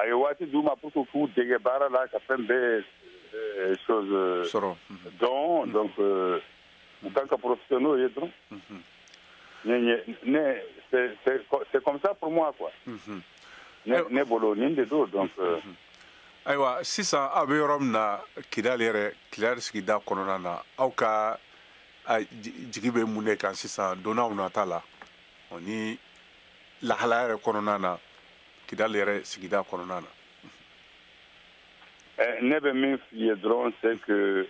a ye waati d'u ma pour que k'u dege baara la, ka fɛn bɛɛ chose sɔrɔ dɔn. Donc u kan ka profiter n'o ye dɔrɔn. Ne c'est comme ça pour moi quoi. Ne bolo, nin de don donc. Ayiwa, sisan aw bɛ yɔrɔ min na, Kidali yɛrɛ, Kidali sigida kɔnɔna na, aw ka jigi bɛ mun de kan sisan donnaw nata la, o ni lahalaya yɛrɛ kɔnɔna na, Kidali yɛrɛ sigida kɔnɔna na? Ne bɛ min f'i ye dɔrɔn, c'est que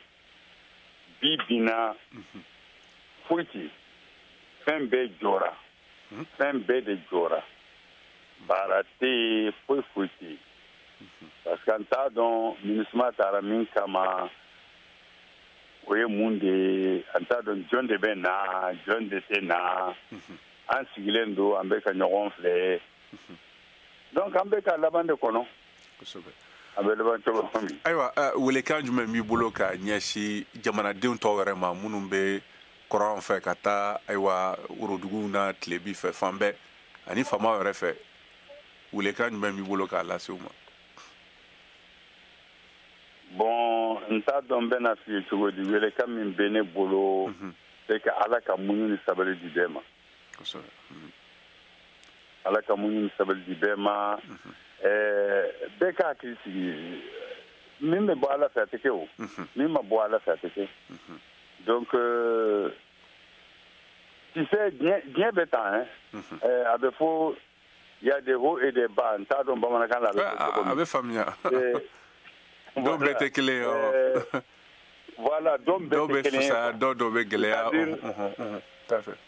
bi bi na, foyi tɛ, fɛn bɛɛ jɔra, fɛn bɛɛ de jɔra, baara tɛ yen, foyi foyi tɛ yen, parce que an t'a dɔn MINUSMA taara min kama, o ye mun de ye. An t'a dɔn jɔn de bɛ na, jɔn de tɛ na. An sigilen don, an bɛ ka ɲɔgɔn filɛ. Donc an bɛ ka laban de kɔnɔ. A bɛ laban cogo min. Ayiwa, welekan jumɛn b'i bolo ka ɲɛsin jamanadenw tɔw yɛrɛ ma, minnu bɛ kɔrɔn fɛ ka taa, ayiwa, woroduguw na, tilebi fɛ, fan bɛɛ, ani faamaw yɛrɛ fɛ? Welekan jumɛn b'i bolo k'a lase u ma? Bon, n t'a dɔn n bɛna f'i ye cogo di. Welekan min bɛ ne bolo, c'est que Ala ka muɲu ni sabali di bɛɛ ma. Ala ka muɲu ni sabali di bɛɛ ma. Bɛɛ ka hakili sigi, min bɛ bɔ Ala fɛ, a tɛ kɛ o, min ma bɔ Ala fɛ, a tɛ kɛ. Donc tu sais, diɲɛ bɛ tan hein. A bɛ fɔ il y a des hauts et des bas. N t'a dɔn bamanankan la a bɛ fɔ cogo min. A bɛ faamuya. Dɔw bɛɛ tɛ kelen ye. Voilà, dɔw bɛɛ dɔw tɛ bɛ kelen ye. Fisaya, dɔw bɛ gɛlɛya. Tout à fait.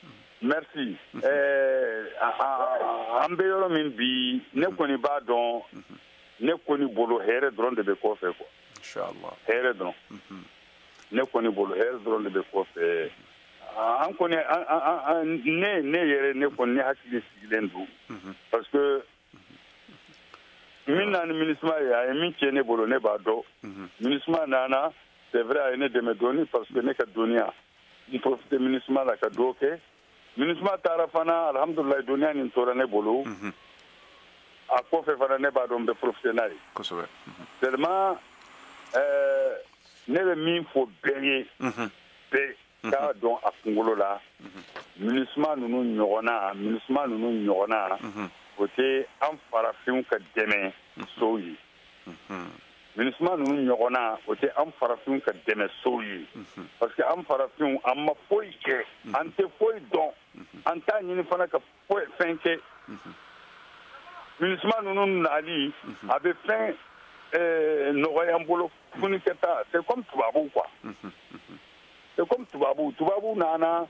Merci. An bɛ yɔrɔ min bi, ne kɔni b'a dɔn, ne kɔni bolo, hɛrɛ dɔrɔn de bɛ kɔfɛ quoi. Inchallah. Hɛrɛ dɔrɔn, ne kɔni bolo, hɛrɛ dɔrɔn de bɛ kɔfɛ. An kɔni, ne yɛrɛ, ne kɔni, ne hakili sigilen don, parce que min na ni MINUSMA ye, a ye min tiɲɛ ne bolo, ne b'a dɔn. MINUSMA nana, c'est vrai, a ye ne dɛmɛ dɔɔni, parce que ne ka dɔnniya, n profite MINUSMA la ka dɔ kɛ. MINUSMA taara fana, alhamdulilayi, dɔnniya nin tora ne bolo. A kɔfɛ fana, ne b'a dɔn n bɛ profite n'a ye. Seulement ne bɛ min fɔ bɛɛ ye, bɛɛ k'a dɔn a kunkolo la, MINUSMA ninnu ɲɔgɔnna, MINUSMA ninnu ɲɔgɔnna. O tɛ an farafinw ka dɛmɛ sow ye. MINUSMA ninnu ɲɔgɔnna, o tɛ an farafinw ka dɛmɛ sow ye, parce que an farafinw, an ma foyi kɛ, an tɛ foyi dɔn, an t'a ɲini fana ka foyi fɛn kɛ. MINUSMA ninnu nali, a bɛ fɛn nɔgɔya an bolo tuguni ka taa. C'est comme tubabuw quoi, c'est comme tubabuw. Tubabuw nana,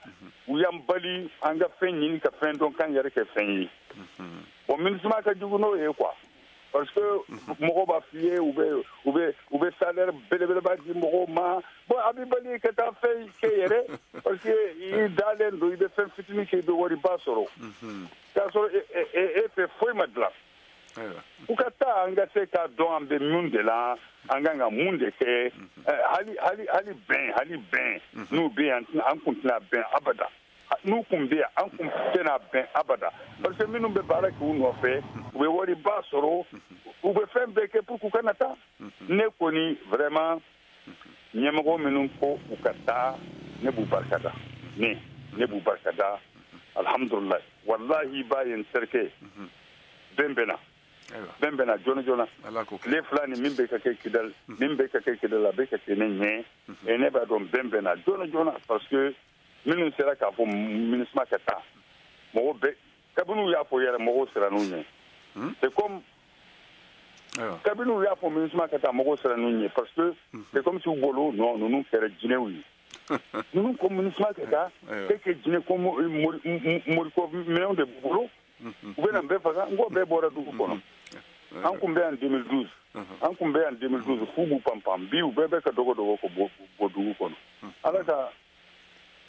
u y'an bali an ka fɛn ɲini ka fɛn dɔn, k'an yɛrɛ kɛ fɛn ye. Bon, MINUSMA ka jugu n'o ye quoi, parce que mɔgɔw b'a f'i ye, u bɛ salaire belebeleba di mɔgɔw ma. Bon, a b'i bali ka taa fɛn kɛ yɛrɛ, parce que i dalen don, i bɛ fɛn fitinin kɛ, i bɛ wariba sɔrɔ, k'a sɔrɔ e fɛ foyi ma dilan. U ka taa, an ka se k'a dɔn an bɛ mun de la, an kan ka mun de kɛ. Hali bɛn, hali bɛn, n'u bɛ yan, an kun tɛna bɛn abada. N'u kun bɛ yan, an kun tɛna bɛn abada, parce que minnu bɛ baara kɛ u nɔfɛ, u bɛ wariba sɔrɔ, u bɛ fɛn bɛɛ kɛ pour k'u kana taa. Ne kɔni, vraiment, ɲɛmɔgɔ minnu ko u ka taa, ne b'u barika da, ne b'u barika da. Alhamdulilayi, wallahi, b'a ye, n terikɛ, bɛn bɛ na, bɛn bɛ na joona joona. Tile 2 ni min bɛ ka kɛ Kidali, min bɛ ka kɛ Kidali, a bɛ ka kɛ ne ɲɛ, et ne b'a dɔn bɛn bɛ na joona joona, parce que minnu sera k'a fɔ MINUSMA ka taa, mɔgɔ bɛɛ, kabini u y'a fɔ yɛrɛ, mɔgɔw siran'u ɲɛ. C'est comme kabini u y'a fɔ MINUSMA ka taa, mɔgɔw siran'u ɲɛ, parce que c'est comme si u bolo non, ninnu kɛra jinɛw ye, ninnu ko MINUSMA ka taa, e kɛ jinɛ ko moriko minɛnw de b'u bolo, u bɛna bɛɛ faga. N ko bɛɛ bɔra dugu kɔnɔ. An kun bɛ yan 2012, an kun bɛ yan 2012, f'u b'u pan pan. Bi u bɛɛ bɛ ka dɔgɔ dɔgɔ ko bɔ dugu kɔnɔ.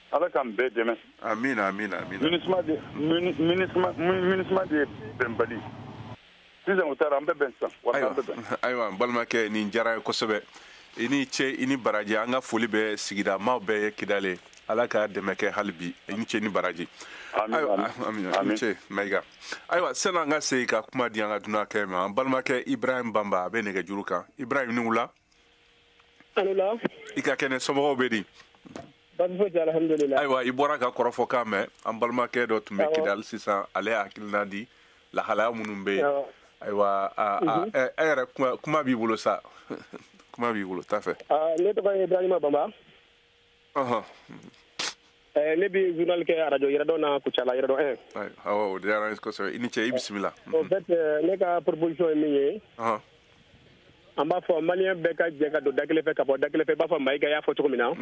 Ala k'an bɛɛ dɛmɛ. Amina, amina, amina. MINUSMA de, MINUSMA de ye bɛnbali. Sisan u taara, an bɛ bɛn sisan, wala an bɛ bɛn. Ayiwa, n balimakɛ, nin diyara ye kosɛbɛ. I ni ce, i ni baraji. An ka foli bɛ sigida maaw bɛɛ ye Kidali. Ala ka dɛmɛ kɛ hali bi. I ni ce ni baraji. Ayiwa, amina, i ni ce Mayiga. Ayiwa, sani an ka segin ka kuma di an ka dunankɛ ma, an balimakɛ Ibrahim Banba, a bɛ nɛgɛjuru kan. Ibrahim, ni wula. Allo. I ka kɛnɛ, somɔgɔw bɛ di? Baasi foyi tɛ, alhamdulilah. Ayiwa, i bɔra ka kɔrɔfɔkan mɛn. An balimakɛ dɔ tun bɛ Kidali sisan, ale y'a hakilina di lahalaya minnu bɛ yen. Ayiwa, e yɛrɛ, kuma b'i bolo sa, kuma b'i bolo, taa fɛ. Ne tɔgɔ ye Ibrahima Banba. Ne bɛ journal kɛ arajo Yɛrɛdɔn na Kucala, Yɛrɛdɔn 1. Awɔ, o diyara n ye kosɛbɛ. I ni ce, i bisimila. Au fait, ne ka proposition ye min ye, an b'a fɔ maliyɛn bɛɛ ka jɛ ka don da kelen fɛ ka bɔ da kelen fɛ, i b'a fɔ Mayiga y'a fɔ cogo min na.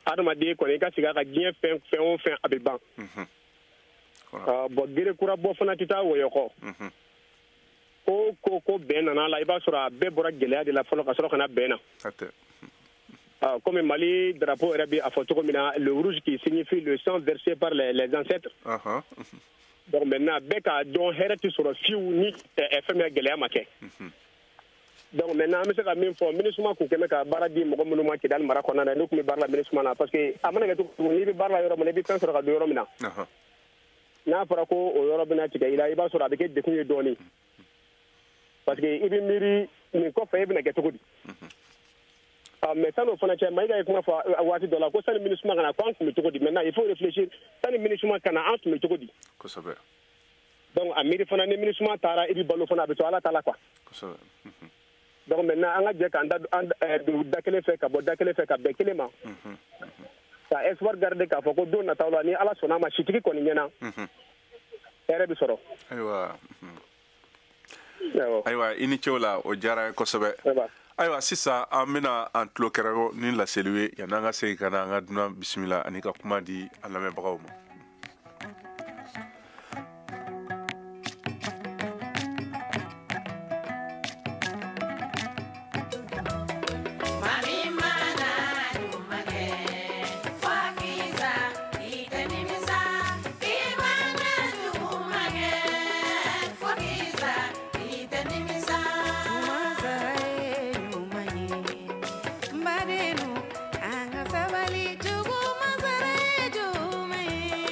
Adamaden kɔni, i ka sigi a ka diɲɛ fɛn fɛn o fɛn, a bɛ ban. Bon, gere kura bɔ fana tɛ taa wɔyɔ kɔ. Ko bɛn nana la, i b'a sɔrɔ a bɛɛ bɔra gɛlɛya de la fɔlɔ ka sɔrɔ ka na bɛn na. Comme Mali drapeau yɛrɛ bɛ a fɔ cogo min na, le rouge qui signifie le sang versé par les ancêtres. Donc maintenant, bɛɛ k'a dɔn hɛrɛ tɛ sɔrɔ fiyewu ni fɛn min gɛlɛya ma kɛ. Donc maintenant, an bɛ se ka min fɔ, MINUSMA kun kɛmɛ ka baara di mɔgɔ minnu ma Kidali mara kɔnɔna na, n'u tun bɛ baara la MINUSMA na, parce que a mana kɛ cogo cogo, n'i bɛ baara la yɔrɔ min na, i bɛ fɛn sɔrɔ ka don yɔrɔ min na. N'a fɔra ko o yɔrɔ bɛna tigɛ i la, i b'a sɔrɔ a bɛ kɛ degun ye dɔɔnin, parce que i bɛ miiri nin kɔfɛ e bɛna kɛ cogo di. Mais san'o fana cɛ, Mayiga ye kuma fɔ waati dɔ la ko sani MINUSMA ka na, ko an tun bɛ cogo di. Maintenant, il faut réfléchir, sani MINUSMA ka na, an tun bɛ cogo di. Donc a miiri fana, ni MINUSMA taara, i bɛ balo fana, a bɛ to Ala ta la quoi. Donc maintenant, an ka jɛ k'an da an don da kelen fɛ ka bɔ da kelen fɛ ka bɛn kelen ma, ka espoir garder k'a fɔ ko don nataw la, ni Ala sɔnna a ma, sitigi kɔni ɲɛna, hɛrɛ bɛ sɔrɔ. Ayiwa, i ni ce o la, o diyara n ye kosɛbɛ. Ayiwa, sisan an bɛna an tulo kɛrɛ ni laseliw ye yanni an ka segin ka na an ka dunan bisimila ani ka kuma di an lamɛnbagaw ma. An ka sabali jugu masara ye jugu ye.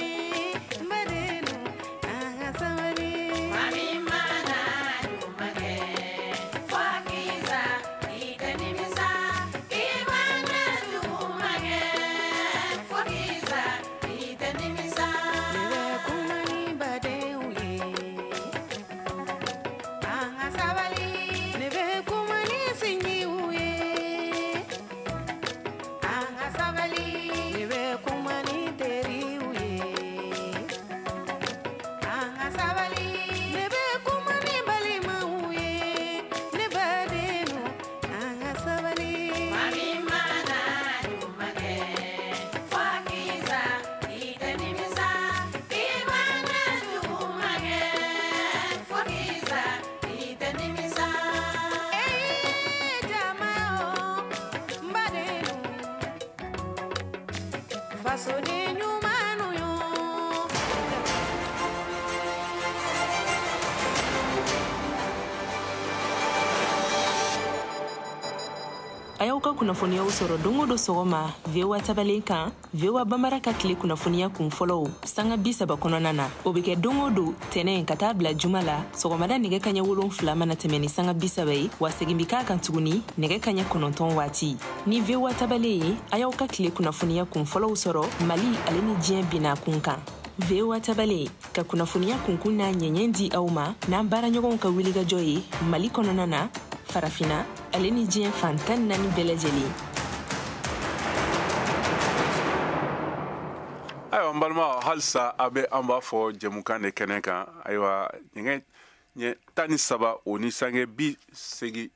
A y'aw ka kunnafoniyaw sɔrɔ don o don sɔgɔma VOA tabalen kan, VOA Bambara ka tile kunnafoniya kun fɔlɔw sanga 30 kɔnɔna na. O bɛ kɛ don o don tɛnɛ ka taa bila juma la sɔgɔmada nɛgɛ kaɲɛ 7 mana tɛmɛ ni sanga 30 ye, wa segin bɛ k'a kan tuguni nɛgɛ kaɲɛ 9 waati. Ni VOA tabalen ye, a y'aw ka tile kunnafoniya kun fɔlɔw sɔrɔ Mali ale ni diɲɛ binna kun kan. VOA tabalen ka kunnafoniya kunkun n'a ɲɛɲɛ di aw ma n'an baaraɲɔgɔnw ka wulikajɔ ye Mali kɔnɔna na, Farafina ale ni diɲɛ fan 14 bɛɛ lajɛlen. Ayiwa n balimaw, halisa a bɛ an b'a fɔ jɛmukan de kɛnɛ kan. Ayiwa, ɲɛgɛn ɲɛ 13 o ni sange 80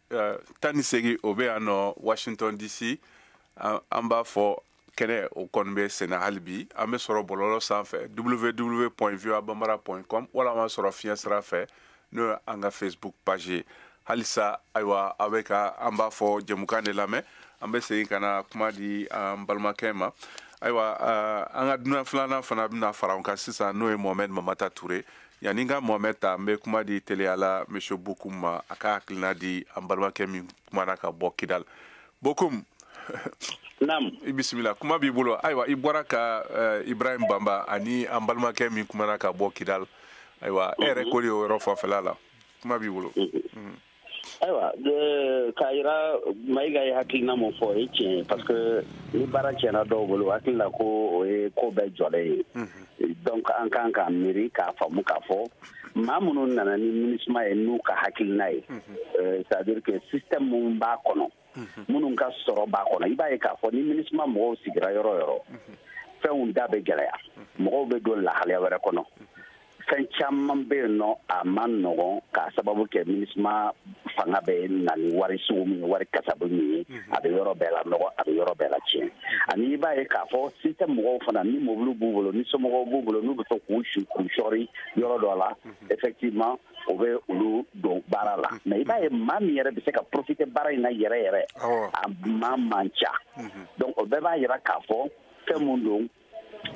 18 o bɛ yan nɔ Washington DC. An b'a fɔ kɛnɛ o kɔni bɛ senna hali bi. An bɛ sɔrɔ bɔlɔlɔ sanfɛ www.voabambara.com, walima an sɔrɔ fiɲɛ sira fɛ n'o ye an ka Facebook page ye. Halisa ayiwa, a bɛ ka an b'a fɔ jɛmukan de lamɛn. An bɛ segin ka na kuma di an balimakɛ ma. Ayiwa, an ka dunan filanan fana bɛna fara an kan sisan, n'o ye Mohamed Mamata Toure. Yanni n ka Mohamed ta, n bɛ kuma di teliyala monsieur Bokum ma, a ka hakilina di an balimakɛ min kumana ka bɔ Kidal. Bokum. Naam. I bisimila, kuma b'i bolo. Ayiwa, i bɔra ka Ibrahim Bamba ani an balimakɛ min kumana ka bɔ Kidal. Ayiwa, e yɛrɛ ko de o yɔrɔ fanfɛla la, kuma b'i bolo. Ayiwa, k'a yira Mayiga ye hakilina mun fɔ, o ye tiɲɛ ye, parce que ni baara tiɲɛna dɔw bolo, hakili la ko o ye ko bɛɛ jɔlen ye. Donc an kan k'a miiri k'a faamu k'a fɔ maa minnu nana ni MINUSMA ye n'u ka hakilina ye, c'est à dire que système mun b'a kɔnɔ, minnu ka sɔrɔ b'a kɔnɔ, i b'a ye k'a fɔ ni MINUSMA mɔgɔw sigira yɔrɔ o yɔrɔ, fɛnw da bɛ gɛlɛya, mɔgɔw bɛ don lahalaya wɛrɛ kɔnɔ. Fɛn caman bɛ yen nɔ a man nɔgɔn k'a sababu kɛ MINUSMA fanga bɛ na ni wari sugu min ye, wari kasabu min ye, a bɛ yɔrɔ bɛɛ la nɔgɔ, a bɛ yɔrɔ bɛɛ la tiɲɛ. Ani i b'a ye k'a fɔ système mɔgɔw fana, ni mobili b'u bolo, ni somɔgɔw b'u bolo, n'u bɛ to k'u su k'u sɔri yɔrɔ dɔ la, effectivement o bɛ olu don baara la. Mais i b'a ye maa min yɛrɛ bɛ se ka profiter baara in na yɛrɛ yɛrɛ, a maa man ca. Donc o bɛɛ b'a yira k'a fɔ fɛn mun don,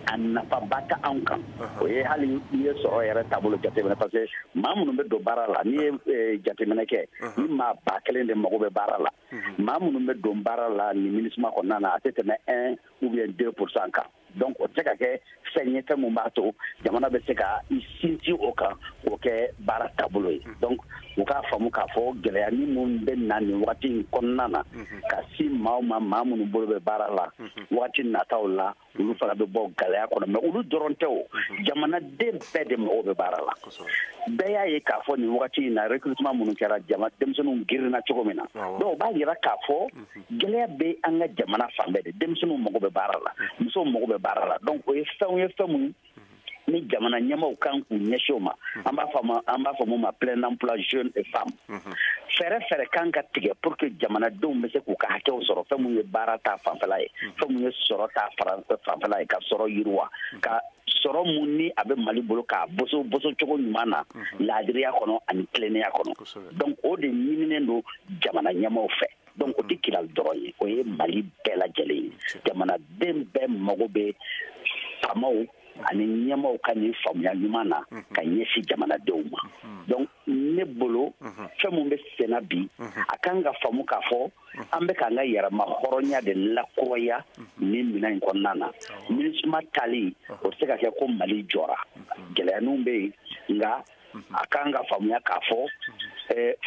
a nafaba tɛ anw kan. O ye hali n'i ye sɔrɔ yɛrɛ taabolo jateminɛ, parce que maa minnu bɛ don baara la, n'i ye jateminɛ kɛ, ni maa 1000 de mago bɛ baara la, maa minnu bɛ don baara la ni MINUSMA kɔnɔna na, a tɛ tɛmɛ 1 ou bien 2% kan. Donc o tɛ se ka kɛ fɛn ye, fɛn mun b'a to jamana bɛ se ka i sinsin o kan k'o kɛ baara taabolo ye. Donc u k'a faamu k'a fɔ gɛlɛya ni mun bɛ na nin wagati in kɔnɔna na ka si maaw ma, maa minnu bolo bɛ baara la wagati nataw la, olu fana bɛ bɔ gɛlɛya kɔnɔ. Mais olu dɔrɔn tɛ o, jamanaden bɛɛ de mago bɛ baara la. Bɛɛ y'a ye k'a fɔ nin wagati in na recrutement minnu kɛra, jama denmisɛnninw girinna cogo min na, donc o b'a yira k'a fɔ gɛlɛya bɛ an ka jamana fan bɛɛ de. Denmisɛnninw mago bɛ baara la, musow mago bɛ baara la. Donc o ye fɛnw ye, fɛn minnu ni jamana ɲɛmaaw kan k'u ɲɛsin o ma. An b'a fɔ mun ma plein emploi jeunes et femmes. Fɛɛrɛ kan ka tigɛ pour que jamanadenw bɛ se k'u ka hakɛw sɔrɔ, fɛn mun ye baara ta fanfɛla ye, fɛn mun ye sɔrɔ ta fanfɛla ye, ka sɔrɔ yiriwa, ka sɔrɔ mun ni a bɛ Mali bolo k'a boso boso cogo ɲuman na, laadiriya kɔnɔ ani tilennenya kɔnɔ. Donc o de ɲininen don jamana ɲɛmaaw fɛ. Donc o tɛ Kidali dɔrɔn ye, o ye Mali bɛɛ lajɛlen ye. Jamanaden bɛɛ mago bɛ faamaw ani ɲɛmaaw ka nin faamuya ɲuman na ka ɲɛsin jamanadenw ma. Donc ne bolo, fɛn mun bɛ senna bi, a kan ka faamu k'a fɔ an bɛ k'an ka yɛrɛma hɔrɔnya de lakuraya nin minɛn in kɔnɔna na. MINUSMA tali o tɛ se ka kɛ ko Mali jɔra, gɛlɛyaninw bɛ yen, nka a kan ka faamuya k'a fɔ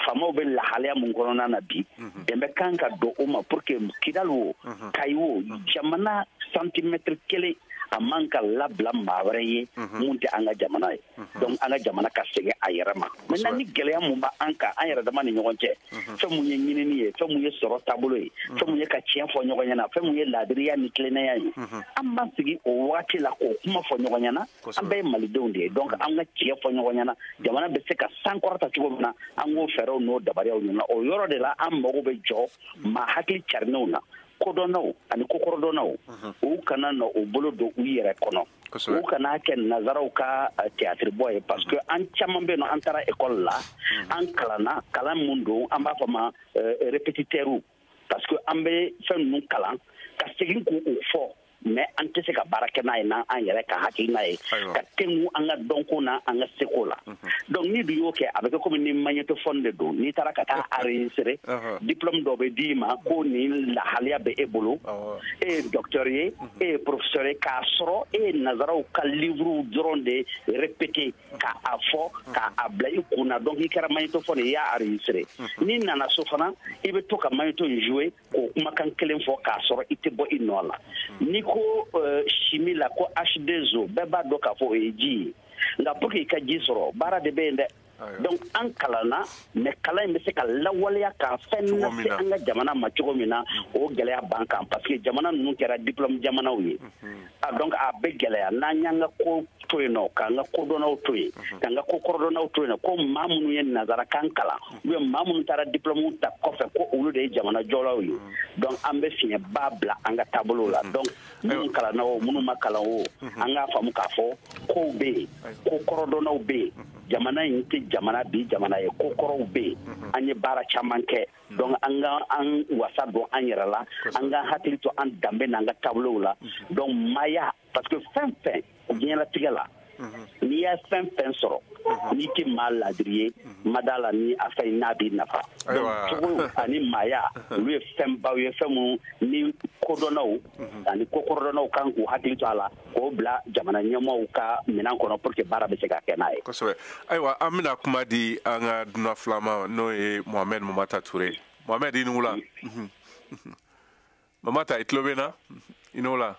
faamaw bɛ lahalaya mun kɔnɔna na bi, dɛmɛ kan ka don o ma pour que Kidali o, Kayi o, jamana centimètre kelen a man ka labila maa wɛrɛ ye mun tɛ an ka jamana ye. Donc an ka jamana ka segin a yɛrɛ ma. Maintenant ni gɛlɛya mun b'an kan an yɛrɛ dama ni ɲɔgɔn cɛ, fɛn mun ye ɲinini ye, fɛn mun ye sɔrɔ taabolo ye, fɛn mun ye ka tiɲɛ fɔ ɲɔgɔn ɲɛna, fɛn mun ye laadiriya ni tilennenya ye, an b'an sigi o waati la k'o kuma fɔ ɲɔgɔn ɲɛna. An bɛɛ ye malidenw de ye, donc an ka tiɲɛ fɔ ɲɔgɔn ɲɛna, jamana bɛ se ka sankɔrɔta cogo min na, an k'o fɛɛrɛw n'o dabariyaw ɲini. O yɔrɔ de la an mago bɛ jɔ maa hakili carinnenw na, kodɔnnaw ani kokɔrɔdɔnnaw, u kana na u bolo don u yɛrɛ kɔnɔ, u kana kɛ nazaraw ka théâtre bɔ ye, parce que an caman bɛ yen nɔ, an taara école la, an kalanna kalan mun don, an b'a fɔ ma répétiteur, parce que an bɛ fɛn ninnu kalan ka segin k'o fɔ. Mais an tɛ se ka baara kɛ n'a ye n'an yɛrɛ ka hakilina ye ka tɛnku an ka dɔnko na an ka seko la. Donc ni dun y'o kɛ, a bɛ kɛ komi ni magnétophone de don, n'i taara ka taa enregistrer, diplôme dɔ bɛ d'i ma ko nin lahaliya bɛ e bolo, e ye docteur ye, e ye professeur ye, k'a sɔrɔ e ye nazaraw ka livre dɔrɔn de répéter k'a fɔ k'a bila i kun na. Donc i kɛra magnétophone ye, i y'a enregistrer. N'i nana so fana, i bɛ to ka magnéto in jouer k'o kumakan kelen fɔ k'a sɔrɔ i tɛ bɔ i nɔ la. N'i ko chimie la ko H2O, bɛɛ b'a dɔn k'a fɔ o ye ji ye, nka pour que i ka ji sɔrɔ, baara de bɛ yen dɛ. Donc an kalanna, mais kalan in bɛ se ka lawaleya k'a fɛn lase an ka jamana ma cogo min na, o gɛlɛya b'an kan, parce que jamana ninnu kɛra diplôme jamanaw ye. Donc a bɛ gɛlɛya n'an y'an ka ko to yen nɔ, k'an ka kodɔnnaw to yen, k'an ka kokɔrɔdɔnnaw to yen nɔ, ko maa minnu ye nanzarakan kalan ou bien maa minnu taara diplôme ta kɔfɛ ko olu de ye jamana jɔlaw ye. Donc an bɛ fiɲɛba bila an ka taabolo la. Donc minnu kalanna o, minnu ma kalan o, an k'a faamu k'a fɔ kow bɛ yen, ko kɔrɔdɔnnaw bɛ yen. Jamana in tɛ jamana bi jamana ye, ko kɔrɔw bɛ yen, an ye baara caman kɛ. Donc an ka an wasa don an yɛrɛ la, an ka hakili to an danbe n'an ka taabolow la. Donc maaya, parce que fɛn fɛn diɲɛlatigɛ la, n'i ye fɛn fɛn sɔrɔ, n'i tɛ maa ladiri ye, ma da la ni a fɛn n'a b'i nafa. Donc cogo ani maaya, olu ye fɛnbaw ye, fɛn minnu ni kodɔnnaw ani kokɔrɔdɔnnaw kan k'u hakili to a la, k'o bila jamana ɲɛmaaw ka minɛn kɔnɔ pour que baara bɛ se ka kɛ n'a ye. Kosɛbɛ. Ayiwa, an bɛna kuma di an ka dunan filama, n'o ye Mohamed Mamata Toure. Mohamed, i ni wula. Mamata, i tulo bɛ n na? I ni wula.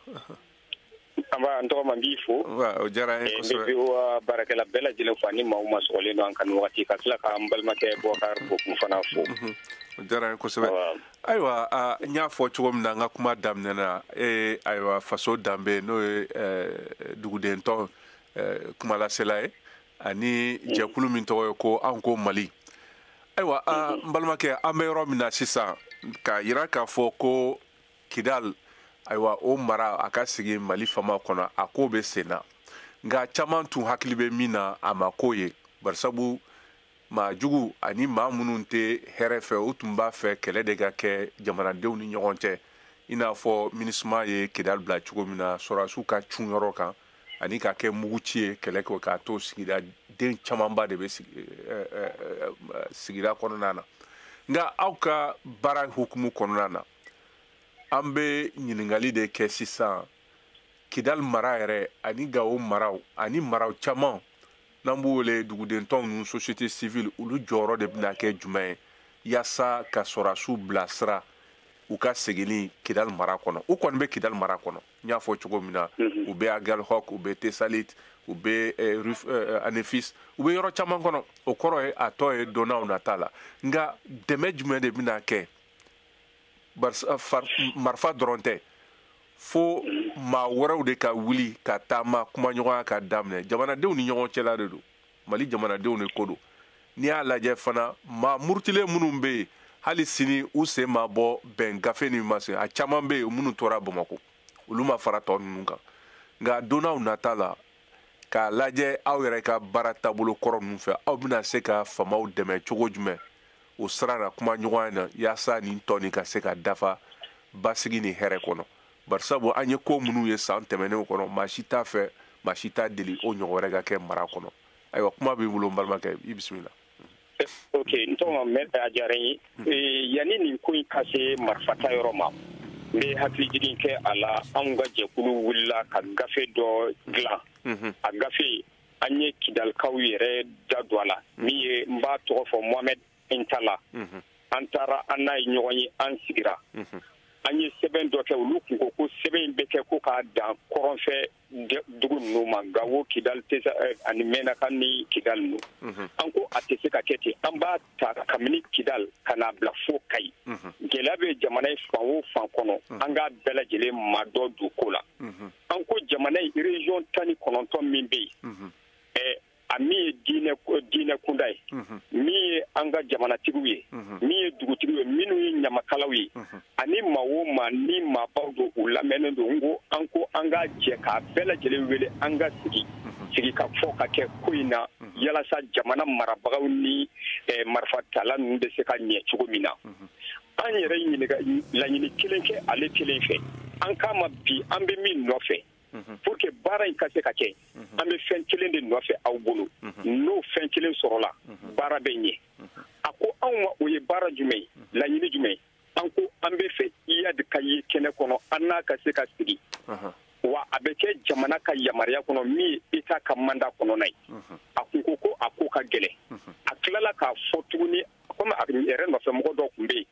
An b'a n tɔgɔ ma, n b'i fo. O diyara n ye kosɛbɛ. N bɛ VOA baarakɛla bɛɛ lajɛlen fo ani maaw ma sɔgɔlen don an kan wagati, ka tila k'an balimakɛ Boubacar Bocoum fana fo. O diyara n ye kosɛbɛ. Ayiwa, n y'a fɔ cogo min na n ka kuma daminɛ na, e ayiwa faso danbe, n'o ye duguden tɔn kumalasela ye, ani jɛkulu min tɔgɔ ye ko An Ko Mali. Ayiwa, n balimakɛ, an bɛ yɔrɔ min na sisan, k'a yira k'a fɔ ko Kidal, ayiwa o mara a ka sigi Mali fama kɔnɔ, a ko bɛ sen na, nka caman tun hakili bɛ min na a ma ko ye, barisabu maa jugu ani maa minnu tɛ hɛrɛ fɛ, u tun b'a fɛ kɛlɛ de ka kɛ jamanadenw ni ɲɔgɔn cɛ, i n'a fɔ MINUSMA ye Kidal bila cogo min na, sɔrɔdasiw ka cun yɔrɔ kan ani ka kɛ muguci ye kɛlɛ kɛ, k'a to sigida den camanba de bɛ sigida kɔnɔna na. Nka aw ka baara hukumu kɔnɔna na, an bɛ ɲininkali de kɛ sisan, Kidal mara yɛrɛ ani Gawo maraw ani maraw caman n'an b'u wele dugudentɔn ninnu, société civile, olu jɔyɔrɔ de bɛna kɛ jumɛn ye yaasa ka sɔrɔdasiw bilasira u ka seginni Kidal mara kɔnɔ? U kɔni bɛ Kidal mara kɔnɔ, n y'a fɔ cogo min na, u bɛ Aguelhok, u bɛ Tessalit, u bɛ Anefis, u bɛ yɔrɔ caman kɔnɔ. O kɔrɔ ye a tɔ ye donnaw nata la. Nka dɛmɛ jumɛn de bɛna kɛ? Marifa dɔrɔn tɛ, fo maa wɛrɛw de ka wuli ka taama kumaɲɔgɔnya ka daminɛ jamanadenw ni ɲɔgɔn cɛla de don, Mali jamanadenw de ko don. N'i y'a lajɛ fana, maa murutilen minnu bɛ yen hali sini u sen ma bɔ bɛn gafe ni ma sen, a caman bɛ yen minnu tora Bamakɔ, olu ma fara tɔ ninnu kan. Nka donnaw nata la, k'a lajɛ aw yɛrɛ ka baara taabolo kɔrɔ ninnu fɛ, aw bɛna se ka faamaw dɛmɛ cogo jumɛn o sira na kumaɲɔgɔnya na, yaasa nin tɔ nin ka se ka dafa basigi ni hɛrɛ kɔnɔ? Barisabu an ye ko minnu ye san tɛmɛnenw kɔnɔ, maa si t'a fɛ, maa si t'a deli o ɲɔgɔn wɛrɛ ka kɛ mara kɔnɔ. Ayiwa, kuma b'i bolo n balimakɛ, i bisimila. Ok, n tɔgɔ ma, a diyara n ye. Yanni nin ko in ka se marifata yɔrɔ ma, n bɛ hakilijigin kɛ a la. Anw ka jɛkulu wulila ka gafe dɔ dilan. A gafe, an ye Kidalikaw yɛrɛ da don a la, min ye n b'a tɔgɔ fɔ, Mohamed Intala. An taara an n'a ye ɲɔgɔn ye, an sigira, an ye sɛbɛn dɔ kɛ. Olu kun ko ko sɛbɛn in bɛ kɛ ko k'a dan kɔrɔnfɛ dugu ninnu ma, Gawo, Kidal, Tesa ani Mɛnaka ni Kidal ninnu. An ko a tɛ se ka kɛ ten, an b'a ta kabini Kidal ka n'a bila fo Kayi. Gɛlɛya bɛ jamana in fan o fan kɔnɔ, an k'a bɛɛ lajɛlen ma dɔ don ko la. An ko jamana in région 19 min bɛ yen, a min ye diinɛ kunda ye, min ye an ka jamanatigiw ye, min ye dugutigiw ye, minnu ye ɲamakalaw ye, ani maa o maa ni maabaw don, u lamɛnnen don. N ko an ko an ka jɛ k'a bɛɛ lajɛlen wele, an ka sigi ka fɔ ka kɛ ko in na, yalasa jamana marabagaw ni marifatala ninnu bɛ se ka ɲɛ cogo min na. An yɛrɛ ɲininka laɲini kelen kɛ ale kelen fɛ. An k'a ma bi an bɛ min nɔfɛ pour que baara in ka se ka kɛ, an bɛ fɛn kelen de nɔfɛ aw bolo, n'o fɛn kelen sɔrɔla baara bɛ ɲɛ. A ko anw ma o ye baara jumɛn ye, laɲini jumɛn ye? An ko an bɛ fɛ Iyad ka ye kɛnɛ kɔnɔ, an n'a ka se ka sigi, wa a bɛ kɛ jamana ka yamaruya kɔnɔ min ye État ka mandat kɔnɔna ye. A kun ko ko a ko ka gɛlɛn. A tilala k'a fɔ tuguni komi a yɛrɛ nɔfɛ mɔgɔ dɔw tun bɛ yen,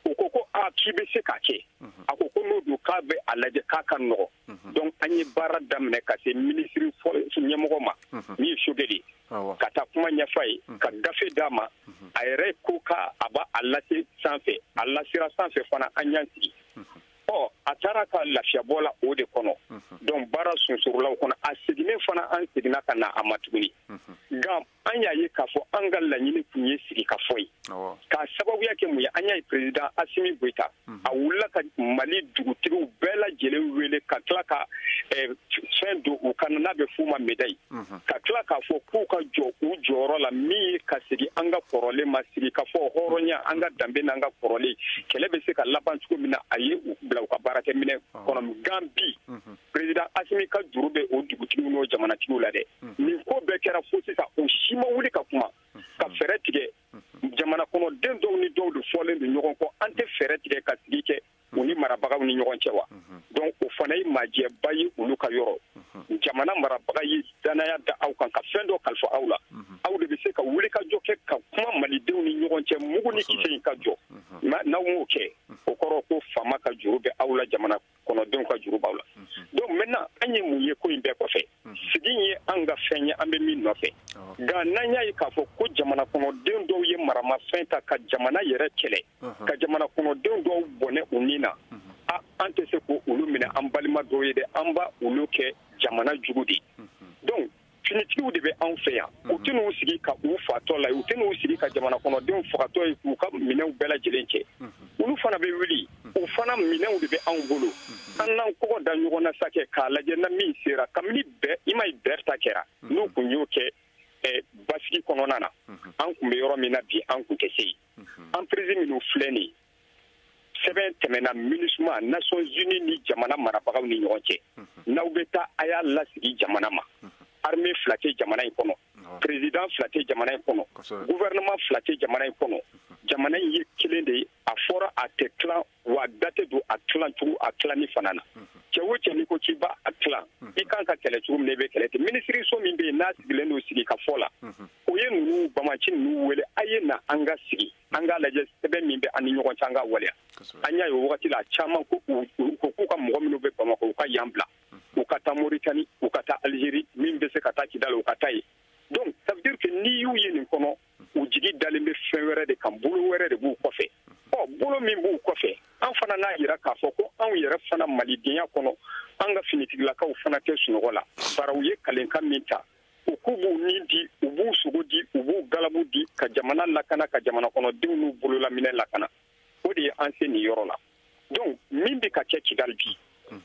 u ko ko a k'i bɛ se k'a kɛ. A ko ko n'o don k'a bɛ a lajɛ k'a ka nɔgɔ. Donc an ye baara daminɛ ka se minisiri ɲɛmɔgɔ ma min ye Choguel ye, ka taa kuma ɲɛf'a ye, ka gafe d'a ma. A yɛrɛ ko k'a b'a a lase sanfɛ, a lasera sanfɛ fana, an y'an sigi. Ɔ a taara ka lafiyabɔ la o de kɔnɔ. Donc baara sunsurulaw kɔnɔ, a seginnen fana, an seginna ka na a ma tuguni. Nka an y'a ye k'a fɔ an ka laɲini tun ye sigi ka fɔ ye. K'a sababuya kɛ mun ye? An y'a ye président Assimi Goïta, a wulila ka Mali dugutigiw bɛɛ lajɛlen wele ka tila ka fɛn don u kan n'a bɛ f'u ma médaille, ka tila k'a fɔ k'u ka jɔ u jɔyɔrɔ la min ye ka segin an ka kɔrɔlen ma, sigi ka fɔ hɔrɔnya, an ka danbe n'an ka kɔrɔlen, kɛlɛ bɛ se ka laban cogo min na. A ye u bila u ka baarakɛminɛ kɔnɔ. Nka bi président Assimi ka juru bɛ o dugutigiw n'o jamanatigiw la dɛ. Nin ko bɛɛ kɛra fo sisan u si ma wuli ka kuma ka fɛɛrɛ tigɛ. Jamana kɔnɔden dɔw ni dɔw de fɔlen don ɲɔgɔn kɔ, an tɛ fɛɛrɛ tigɛ ka sigi kɛ u ni marabagaw ni ɲɔgɔn cɛ wa? Donc o fana ye majɛba ye olu ka yɔrɔ. Jamana marabaga ye danaya da aw kan ka fɛn dɔ kalifa aw la, aw de bɛ se ka wuli ka jɔ kɛ ka kuma malidenw ni ɲɔgɔn cɛ, mugu ni kisɛ in ka jɔ. N'aw m'o kɛ, o kɔrɔ ko faama ka juru bɛ aw la, jamana kɔnɔdenw ka juru b'aw la. Donc maintenant an ye mun ye ko in bɛɛ kɔfɛ? Sigi ye an ka fɛn ye, an bɛ min nɔfɛ. Nka n'an y'a ye k'a fɔ ko jamana kɔnɔden dɔw ye maramafɛn ta ka jamana yɛrɛ kɛlɛ, ka jamana kɔnɔdenw dɔw bɔnɛ u ni na, an tɛ se k'olu minɛ an balima dɔw ye dɛ, an b'a olu kɛ jamana jugu de. Donc finitigiw de bɛ anw fɛ yan, u tɛn'u sigi ka u fatɔ la, u tɛn'u sigi ka jamana kɔnɔdenw fagatɔ ye k'u ka minɛnw bɛɛ lajɛlen cɛ. Olu fana bɛ wuli, o fana minɛnw de bɛ anw bolo. An n'an kɔgɔ da ɲɔgɔn na sa kɛ k'a lajɛ na min sera kabini bɛɛ i ma ye bɛɛ ta kɛra. N'u kun y'o kɛ basigi kɔnɔna na, an kun bɛ yɔrɔ min na bi, an kun tɛ se yen. Emprise minnu filɛ nin ye, sɛbɛn tɛmɛna MINUSMA, Nations Unies ni jamana marabagaw ni ɲɔgɔn cɛ. N'aw bɛ taa, a y'a lasigi jamana ma. Armée fila tɛ jamana in kɔnɔ, président fila tɛ jamana in kɔnɔ, gouvernement fila tɛ jamana in kɔnɔ. Jamana in ye kelen de ye, a fɔra a tɛ tilan, wa da tɛ don a tilan cogo a tilanni fana na. Cɛ o cɛ n'i ko k'i b'a a tilan, i kan ka kɛlɛ cogo min na, i bɛ kɛlɛ ten. Minisiriso min bɛ yen n'a sigilen don sigi ka fɔ la, o ye ninnu bamaci ninnu wele, a ye na an ka sigi, an k'a lajɛ sɛbɛn min bɛ an ni ɲɔgɔn cɛ, an k'a waleya. An y'a ye o wagati la, a caman ko u ko k'u ka mɔgɔ minnu bɛ Bamakɔ, u ka yan bila, u ka taa Mauritanie, u ka taa Algérie, min bɛ se ka taa Kidal, u ka taa yen. Donc ça veut dire que n'i y'u ye nin kɔnɔ, u jigi dalen bɛ fɛn wɛrɛ de kan, bolo wɛrɛ de b'u kɔfɛ. Ɔ bolo min b'u kɔfɛ, an fana n'a yira k'a fɔ ko anw yɛrɛ fana malidenya kɔnɔ, an ka finitigilakaw fana tɛ sunɔgɔ la. Bari u ye kalenkan min ta, u k'u b'u ni di, u b'u sogo di, u b'u galabu di ka jamana lakana, ka jamana kɔnɔdenw n'u bololaminɛ lakana. O de ye an se nin yɔrɔ la. Donc min bɛ ka kɛ Kidal bi,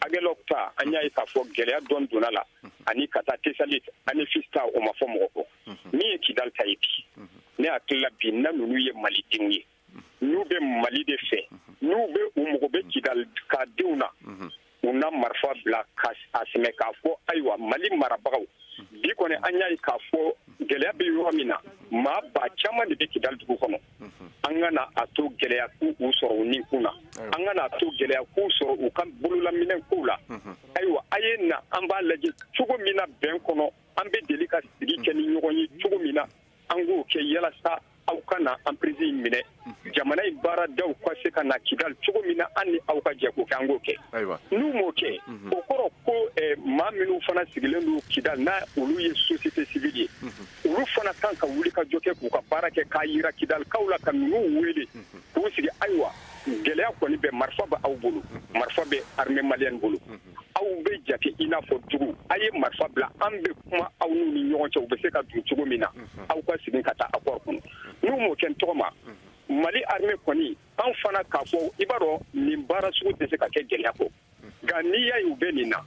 Aguelhok ta, an y'a ye k'a fɔ gɛlɛya dɔn donna la, ani ka taa Tessalit, Anefis ta, o ma fɔ mɔgɔ kɔ. Min ye Kidal ta ye bi, ne hakili la bi na ninnu ye malidenw ye, n'u bɛ Mali de fɛ, n'u bɛ u mago bɛ Kidal ka denw na, u na marifa bila ka a sɛmɛ k'a fɔ ayiwa Mali marabagaw bi kɔni an y'a ye k'a fɔ gɛlɛya bɛ yɔrɔ min na, maa ba caman de bɛ Kidal dugu kɔnɔ. An ka na a to gɛlɛya k'u sɔrɔ u ni kun na, an ka na a to gɛlɛya k'u sɔrɔ u ka bololaminɛ kow la. Ayiwa a ye na an b'a lajɛ cogo min na bɛn kɔnɔ, an bɛ deli ka sigi kɛ ni ɲɔgɔn ye cogo min na, an k'o kɛ yalasa aw ka na emprise in minɛ, jamana in baaradaw ka se ka na Kidal cogo min na, an ni aw ka jɛ k'o kɛ, an k'o kɛ. N'u m'o kɛ, o kɔrɔ ko maa minnu fana sigilen don Kidal, n'a olu ye société civile ye, olu fana kan ka wuli ka jɔ kɛ k'u ka baara kɛ, k'a yira Kidalikaw la, ka ninnu wele k'u sigi. Ayiwa gɛlɛya kɔni bɛ, marifa bɛ aw bolo, marifa bɛ armée malienne bolo, aw bɛ jate i n'a fɔ jugu, a ye marifa bila, an bɛ kuma aw n'u ni ɲɔgɔn cɛ, u bɛ se ka dun cogo min na, aw ka segin ka taa accord kɔnɔ. N'u m'o kɛ n tɔgɔ ma, Mali armée kɔni, an fana k'a fɔ i b'a dɔn nin baara sugu tɛ se ka kɛ gɛlɛya kɔ. Nka n'i y'a ye u bɛ nin na,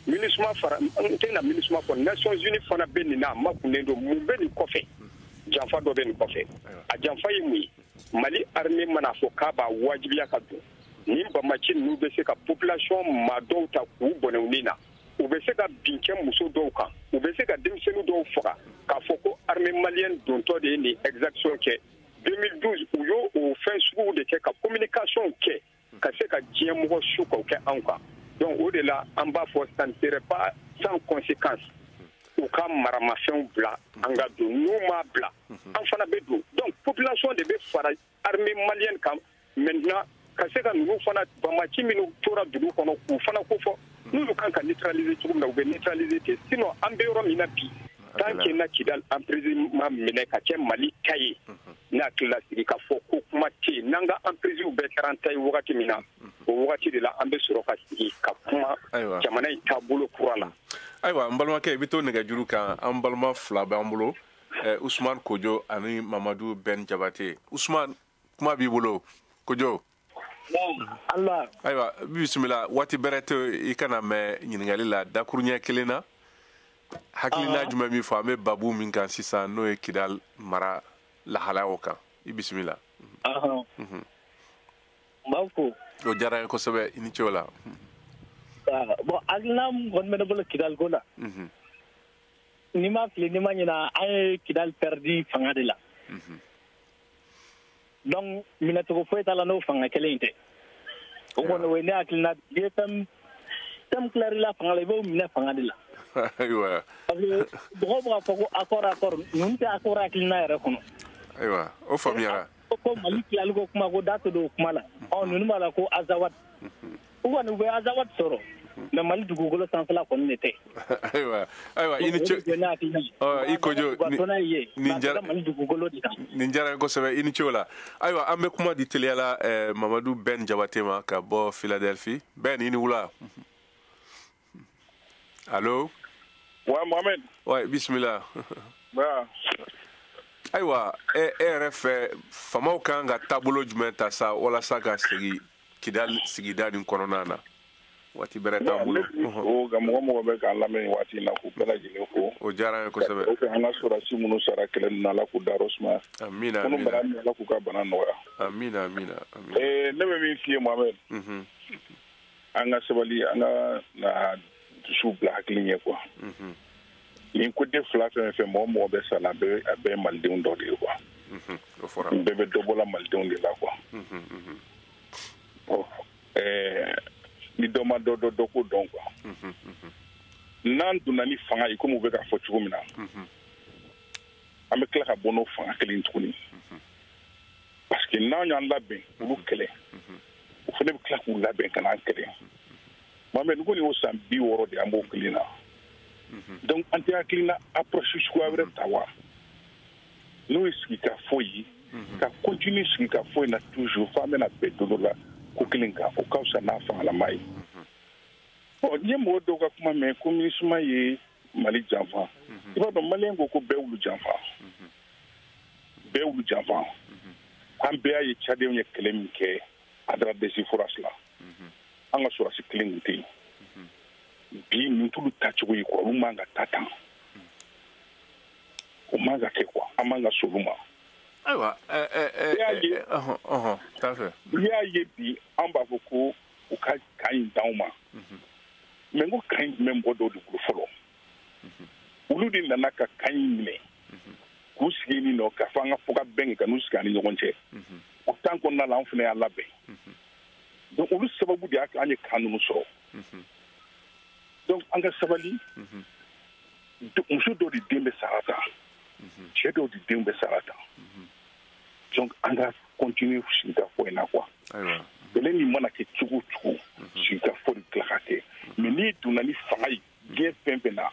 MINUSMA fara, n tɛna MINUSMA fɔ, Nations Unies fana bɛ nin na, a ma kunnen don. Mun bɛ nin kɔfɛ? Janfa dɔ bɛ nin kɔfɛ. A janfa ye mun ye? Mali armée mana fɔ k'a b'a wajibiya ka don, Nin bamaci ninnu bɛ se ka population maa dɔw ta k'u bɔnɛ u ni na, u bɛ se ka bin kɛ muso dɔw kan, u bɛ se ka denmisɛnnin dɔw faga k'a fɔ ko armée malienne dontɔ de ye nin exaction kɛ. 2012 u y'o o fɛn suguw de kɛ ka communication kɛ ka se ka diɲɛ mɔgɔ su k'o kɛ anw kan. Donc o de la an b'a fɔ ça ne serait pas sans conséquence u ka maramafɛnw bila an ka don, n'u m'a bila an fana bɛ don. Donc population de bɛ fara armée malienne kan maintenant ka se ka ninnu fana bamaci minnu tora dugu kɔnɔ k'u fana ko fɔ n'olu kan ka neutraliser cogo min na, u bɛ neutraliser ten. Sinon an bɛ yɔrɔ min na bi, tant que na Kidal emprise ma minɛ ka kɛ Mali ta ye, ne hakili la sigi ka fɔ ko kuma tɛ yen. N'an ka emprise bɛɛ kɛra an ta ye wagati min na, o wagati de la an bɛ sɔrɔ ka sigi ka kuma jamana in taabolo kura la. Ayiwa, n balimakɛ, i bɛ to nɛgɛjuru kan. An balima fila b'an bolo, Usumani Kojo ani Mamadu Ben Jabate. Usumani, kuma b'i bolo. Kojo. Allah. Ayiwa, bisimila. Waati bɛrɛ tɛ i kana mɛn ɲininkali la, dakuruɲɛ kelen na. Hakilina jumɛn min fɔ an bɛ babu min kan sisan, n'o ye Kidal mara lahalayaw kan, i bisimila. N b'aw fo. O diyara n ye kosɛbɛ, i ni ce o la. Bon, hakilina min kɔni bɛ ne bolo Kidal ko la, n'i ma fili, n'i ma ɲina, an ye Kidal perdu fanga de la. Donc minɛcogo foyi t'a la n'o fanga kelen in tɛ. O kɔni o ye ne hakilina ye. Fɛn fɛn tilar'i la fanga la, i b'o minɛ fanga de la. Ayiwa. Parce que mɔgɔw bɛ k'a fɔ ko accord accord, ninnu tɛ accord hakilina yɛrɛ kɔnɔ. Ayiwa, o faamuyara. Ko Mali tilali ko kuma, ko da tɛ don o kuma la. Ɔ ninnu b'a la ko Azawad. U kɔni u bɛ Azawad sɔrɔ, mais Mali dugukolo sanfɛla kɔni de tɛ. Ayiwa, ayiwa, i ni ce. I Kojo, nin diyara Mali dugukolo de kan. Nin diyara n ye kosɛbɛ, i ni ce o la. Ayiwa, an bɛ kuma di teliya la Mamadu Ben Jabate ma ka bɔ Philadelphie. Ben, i ni wula. Allo? Ouais, Mohamed. Ouais, bismillah. Ouais. Ayiwa, e yɛrɛ fɛ, faamaw kan ka taabolo jumɛn ta sa walasa ka segin Kidal sigida nin kɔnɔna na? Waati bɛrɛ t'an bolo. O ka mɔgɔ mɔgɔ bɛ k'an lamɛn waati in na, k'u bɛɛ lajɛlen fo. O diyara an ye kosɛbɛ. O an ka sɔrɔdasi minnu sara kɛlɛ ninnu na, Ala k'u dayɔrɔ sumaya. Amina. Minnu bana minɛ, Ala k'u ka bana nɔgɔya. Amina, amina. Ne bɛ min f'i ye Mohamed. An ka sabali, an ka na dusu bila hakili ɲɛ quoi. Nin côté fila fɛn fɛn, mɔgɔ mɔgɔ bɛ sa la, a bɛɛ ye malidenw dɔ de ye quoi. O fɔra. Bɛɛ bɛ dɔ bɔla malidenw de la quoi. Bon, ni dɔ ma dɔ dɔ ko dɔn quoi. N'an donna ni fanga ye komi u bɛ k'a fɔ cogo min na, an bɛ tila ka bɔ n'o fanga kelen tuguni. Parce que n'an y'an labɛn olu kɛlɛ, u fana bɛ tila k'u labɛn ka n'an kɛlɛ. Mohamed, ni ko nin y'o san 60 de, an b'o kelen na. Donc an tɛ hakilina approche suguya wɛrɛ ta wa? N'o ye sigikafɔ ye, ka continuer sigikafɔ in na toujours f'an bɛna bɛn don dɔ la ko kelen kan, o ka fisa n'a fangalama ye. Ɔ n ye mɔgɔ dɔw ka kuma mɛn ko MINUSMA ye Mali janfa. I b'a dɔn Maliyɛn ko bɛɛ wulu janfa. Bɛɛ wulu janfa. An bɛɛ y'a ye Tchadien ye kɛlɛ min kɛ Adra des Iforas la. An ka sɔrɔdasi kelen tun tɛ yen. Bi nin t'olu tacogo ye quoi, olu man ka taa tan. O man ka kɛ quoi, an man ka s'olu ma. Ayiwa, n'i y'a ye bi an b'a fɔ ko u ka kan in d'anw ma. Mais n ko kan in tun bɛ mɔgɔ dɔw de bolo fɔlɔ. Olu de nana ka kan in minɛ. K'u sigi nin nɔ k'a fɔ an ka fɔ ka bɛn kɛ ka n'u sigi an ni ɲɔgɔn cɛ. O temps kɔnɔna la, an fana y'a labɛn. Donc olu sababu de y'a kɛ an ye kan ninnu sɔrɔ. Donc an ka sabali. Muso dɔw de den bɛ sara tan. Cɛ dɔw de den bɛ sara tan. Donc an ka continuer sigikafɔ in na quoi. Kɛlɛ nin mana kɛ cogo o cogo, sigikafɔ de tila ka kɛ. Mais n'i donna ni fanga ye diɲɛ fɛn fɛn na,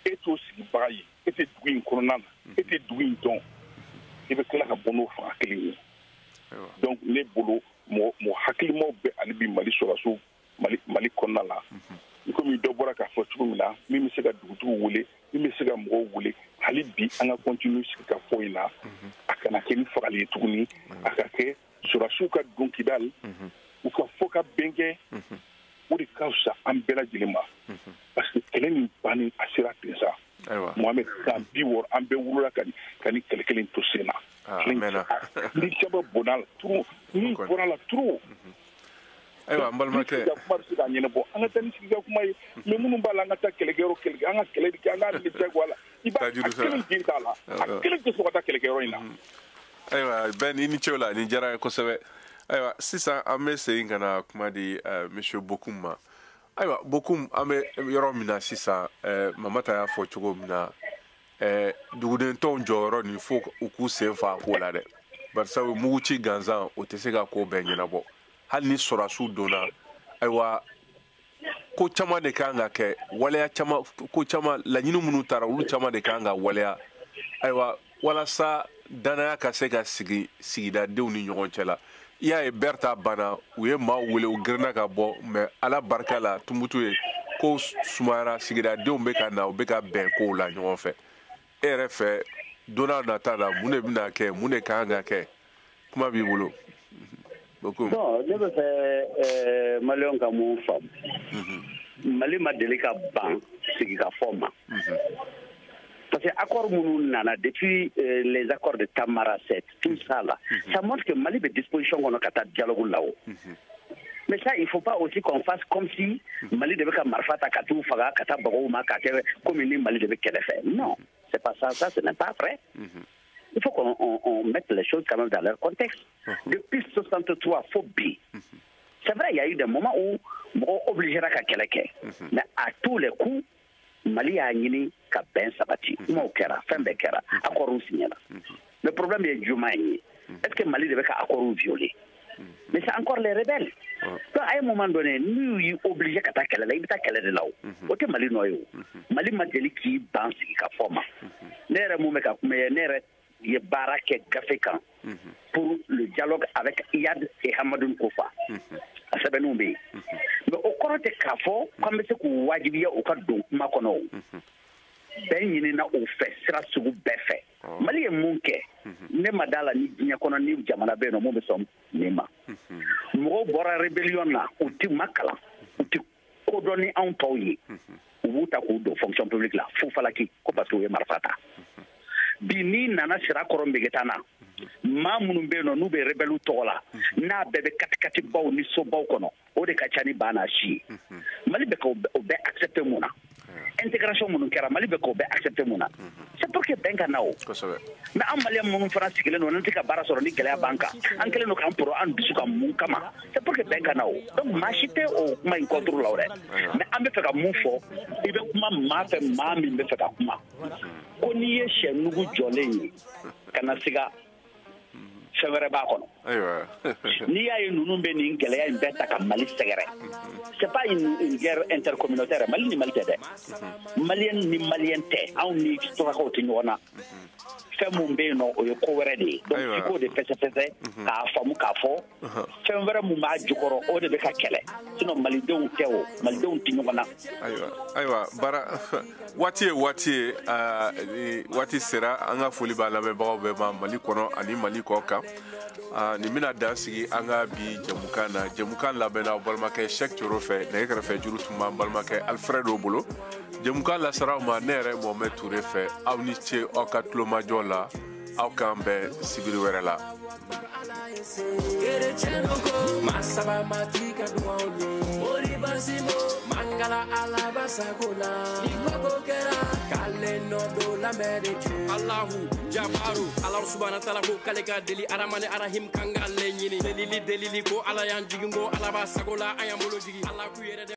e t'o sigibaga ye, e tɛ dugu in kɔnɔna na, e tɛ dugu in dɔn, i bɛ tila ka bɔ n'o fanga kelen ye. Donc ne bolo, mɔgɔ hakilimaw bɛ hali bi Mali sɔrɔdasiw Mali kɔnɔna la. I komi dɔ bɔra k'a fɔ cogo min na, min bɛ se ka dugutigiw wele, min bɛ se ka mɔgɔw wele, hali bi an ka continuer sigikafɔ in na. A kana kɛ ni fagali ye tuguni, a ka kɛ sɔrɔdasiw ka don Kidal, u ka fɔ ka bɛn kɛ, o de ka fisa an bɛɛ lajɛlen ma. Parce que kɛlɛ nin bannen a sera ten sa. Mohamed, san 60 an bɛɛ wolola ka ni kɛlɛ kelen to sen na. Ni caman bɔnna la trop, ni bɔra la trop. Ayiwa n balimakɛ, kuma bɛ se ka ɲɛnabɔ, an ka taa ni sigida kuma ye, mais minnu b'a la, an ka taa kɛlɛkɛyɔrɔ kɛlɛ, an ka kɛlɛ de kɛ, an k'a minɛ diyagoya la. I b'a a kelen den t'a la, a kelen tɛ sɔn ka taa kɛlɛkɛyɔrɔ in na. Ayiwa Ben, i ni ce o la, nin diyara n ye kosɛbɛ. Ayiwa sisan an bɛ segin ka na kuma di monsieur Bokum ma. Ayiwa Bokum, an bɛ yɔrɔ min na sisan, Mamata y'a fɔ cogo min na, duguden tɔnw jɔyɔrɔ nin, fo u k'u sen fa a ko la dɛ, barisabu mugu ci gansan o tɛ se ka ko bɛɛ ɲɛnabɔ. Hali ni sɔrɔdasiw donna, ayiwa ko caman de kan ka kɛ, waleya caman, ko caman, laɲini minnu taara, olu caman de kan ka waleya, ayiwa walasa danaya ka se ka sigi sigidadenw ni ɲɔgɔn cɛ la. I y'a ye Berta banna, u ye maaw wele, u girinna ka bɔ, mais Ala barika la, Tumutu ye ko sumayara, sigidadenw bɛ ka na, u bɛ ka bɛn kow la ɲɔgɔn fɛ. E yɛrɛ fɛ, don n'a nata la, mun de bɛna kɛ, mun de kan ka kɛ? Kuma b'i bolo. Bon, ne bɛ fɛ maliyɛnw ka mun faamu, Mali ma deli ka ban sigikafɔ ma. Parce que accord minnu nana depuis les accords de Tamanrasset, tout ça là, ça montre que Mali bɛ disposition kɔnɔ ka taa dialogue la o. Mais ça, il faut pas aussi qu'on fasse comme si Mali devait ka marifa ta ka t'u faga, ka taa baga u ma, ka kɛ comme ni Mali de bɛ kɛlɛ fɛ. Non, c'est pas ça, ça ce n'est pas vrai. Il faut qu'on mette les choses quand même dans leur contexte. Depuis 63 fo bi, c'est vrai, il y a eu des moments où mɔgɔw obligera ka kɛlɛ kɛ, mais à tous les coups, Mali y'a ɲini ka bɛn sabati. Kumaw kɛra, fɛn bɛɛ kɛra, accords signera. Le problème ye jumɛn ye? Est-ce que Mali de bɛ ka accords violer? Mais c'est encore les rebelles. Donc à un moment donné, n'u y'i obligé ka taa kɛlɛ la, i bɛ taa kɛlɛ de la o. O tɛ Mali nɔ ye o. Mali ma deli k'i ban sigi ka fɔ ma. Ne yɛrɛ mun bɛ ka kuma ye, ne yɛrɛ ye baara kɛ gafe kan pour le dialogue avec Iyad et Hamadoun Kofa. A sɛbɛnninw bɛ yen. Mais o kɔrɔ tɛ k'a fɔ k'an bɛ se k'u wajibiya u ka don kuma kɔnɔ o. Bɛn ɲinina o fɛ sira sugu bɛɛ fɛ. Mali ye mun kɛ? Ne ma d'a la ni diɲɛ kɔnɔ ni jamana bɛ yen nɔ mun bɛ sɔn nin ma. Mɔgɔw bɔra rébellion na, u ti ma kalan, u ti kodɔn ni anw tɔw ye. U b'u ta k'u don fonction publique la fo falaki ko parce que u ye marifa ta. Bi n'i nana Sirakɔrɔ Megetana, maa minnu bɛ yen nɔ n'u bɛ rebelle tɔgɔ la, n'a bɛɛ bɛ katikati baw ni sobaw kɔnɔ, o de ka ca ni ba n'a si ye. Mali bɛ k'o bɛɛ accepter mun na? Intégration minnu kɛra, Mali bɛ k'o bɛɛ accepter mun na? C'est pour que bɛn ka na o. Mais an maliyɛn minnu fana sigilen don, n'an tɛ ka baara sɔrɔ ni gɛlɛya b'an kan, an kɛlen don k'an poro an dusu kan mun kama? C'est pour que bɛn ka na o. Donc maa si tɛ o kuma in contre la o dɛ. Mais an bɛ fɛ ka mun fɔ, i bɛ kuma maa fɛ, maa min bɛ fɛ ka kuma. Ko n'i ye sɛ nugu jɔlen ye, kana siga, fɛn wɛrɛ b'a kɔnɔ. N'i y'a ye ninnu bɛ nin gɛlɛya in bɛɛ ta ka Mali sɛgɛrɛ, c'est pas une guerre intercommunautaire. Mali ni Mali tɛ dɛ, maliyɛn ni maliyɛn tɛ, anw ni surakaw tɛ ɲɔgɔn na. Fɛn mun bɛ yen nɔ, o ye ko wɛrɛ de ye. Donc f'i k'o de fɛsɛfɛsɛ k'a faamu k'a fɔ fɛn wɛrɛ mun b'a jukɔrɔ, o de bɛ ka kɛlɛ. Sinon malidenw tɛ o, malidenw tɛ ɲɔgɔn na. Ayiwa baara waati ye waati ye, waati sera. An ka foli b'a lamɛnbagaw bɛɛ ma Mali kɔnɔ ani Mali kɔ kan. Nin bɛna dan sigi an ka bi jɛmukan na. Jɛmukan labɛnna aw balimakɛ Cheikh Thioro fɛ, nɛgɛ kɛrɛfɛ juru tun b'an balimakɛ Alfredo bolo. Jɛmukan lasera aw ma ne yɛrɛ Mohamed Touré fɛ. Aw ni ce aw ka tulomajɔ la, aw k'an bɛn sibiri wɛrɛ la. Allahu Jabaru Allah subhanahu wa ta'ala ko k'ale ka deli Aramani Arahim kan k'ale ɲini delili delili ko Ala y'an jigin ko Ala b'a sago la an y'an bolo jigin Ala k'u yɛrɛ.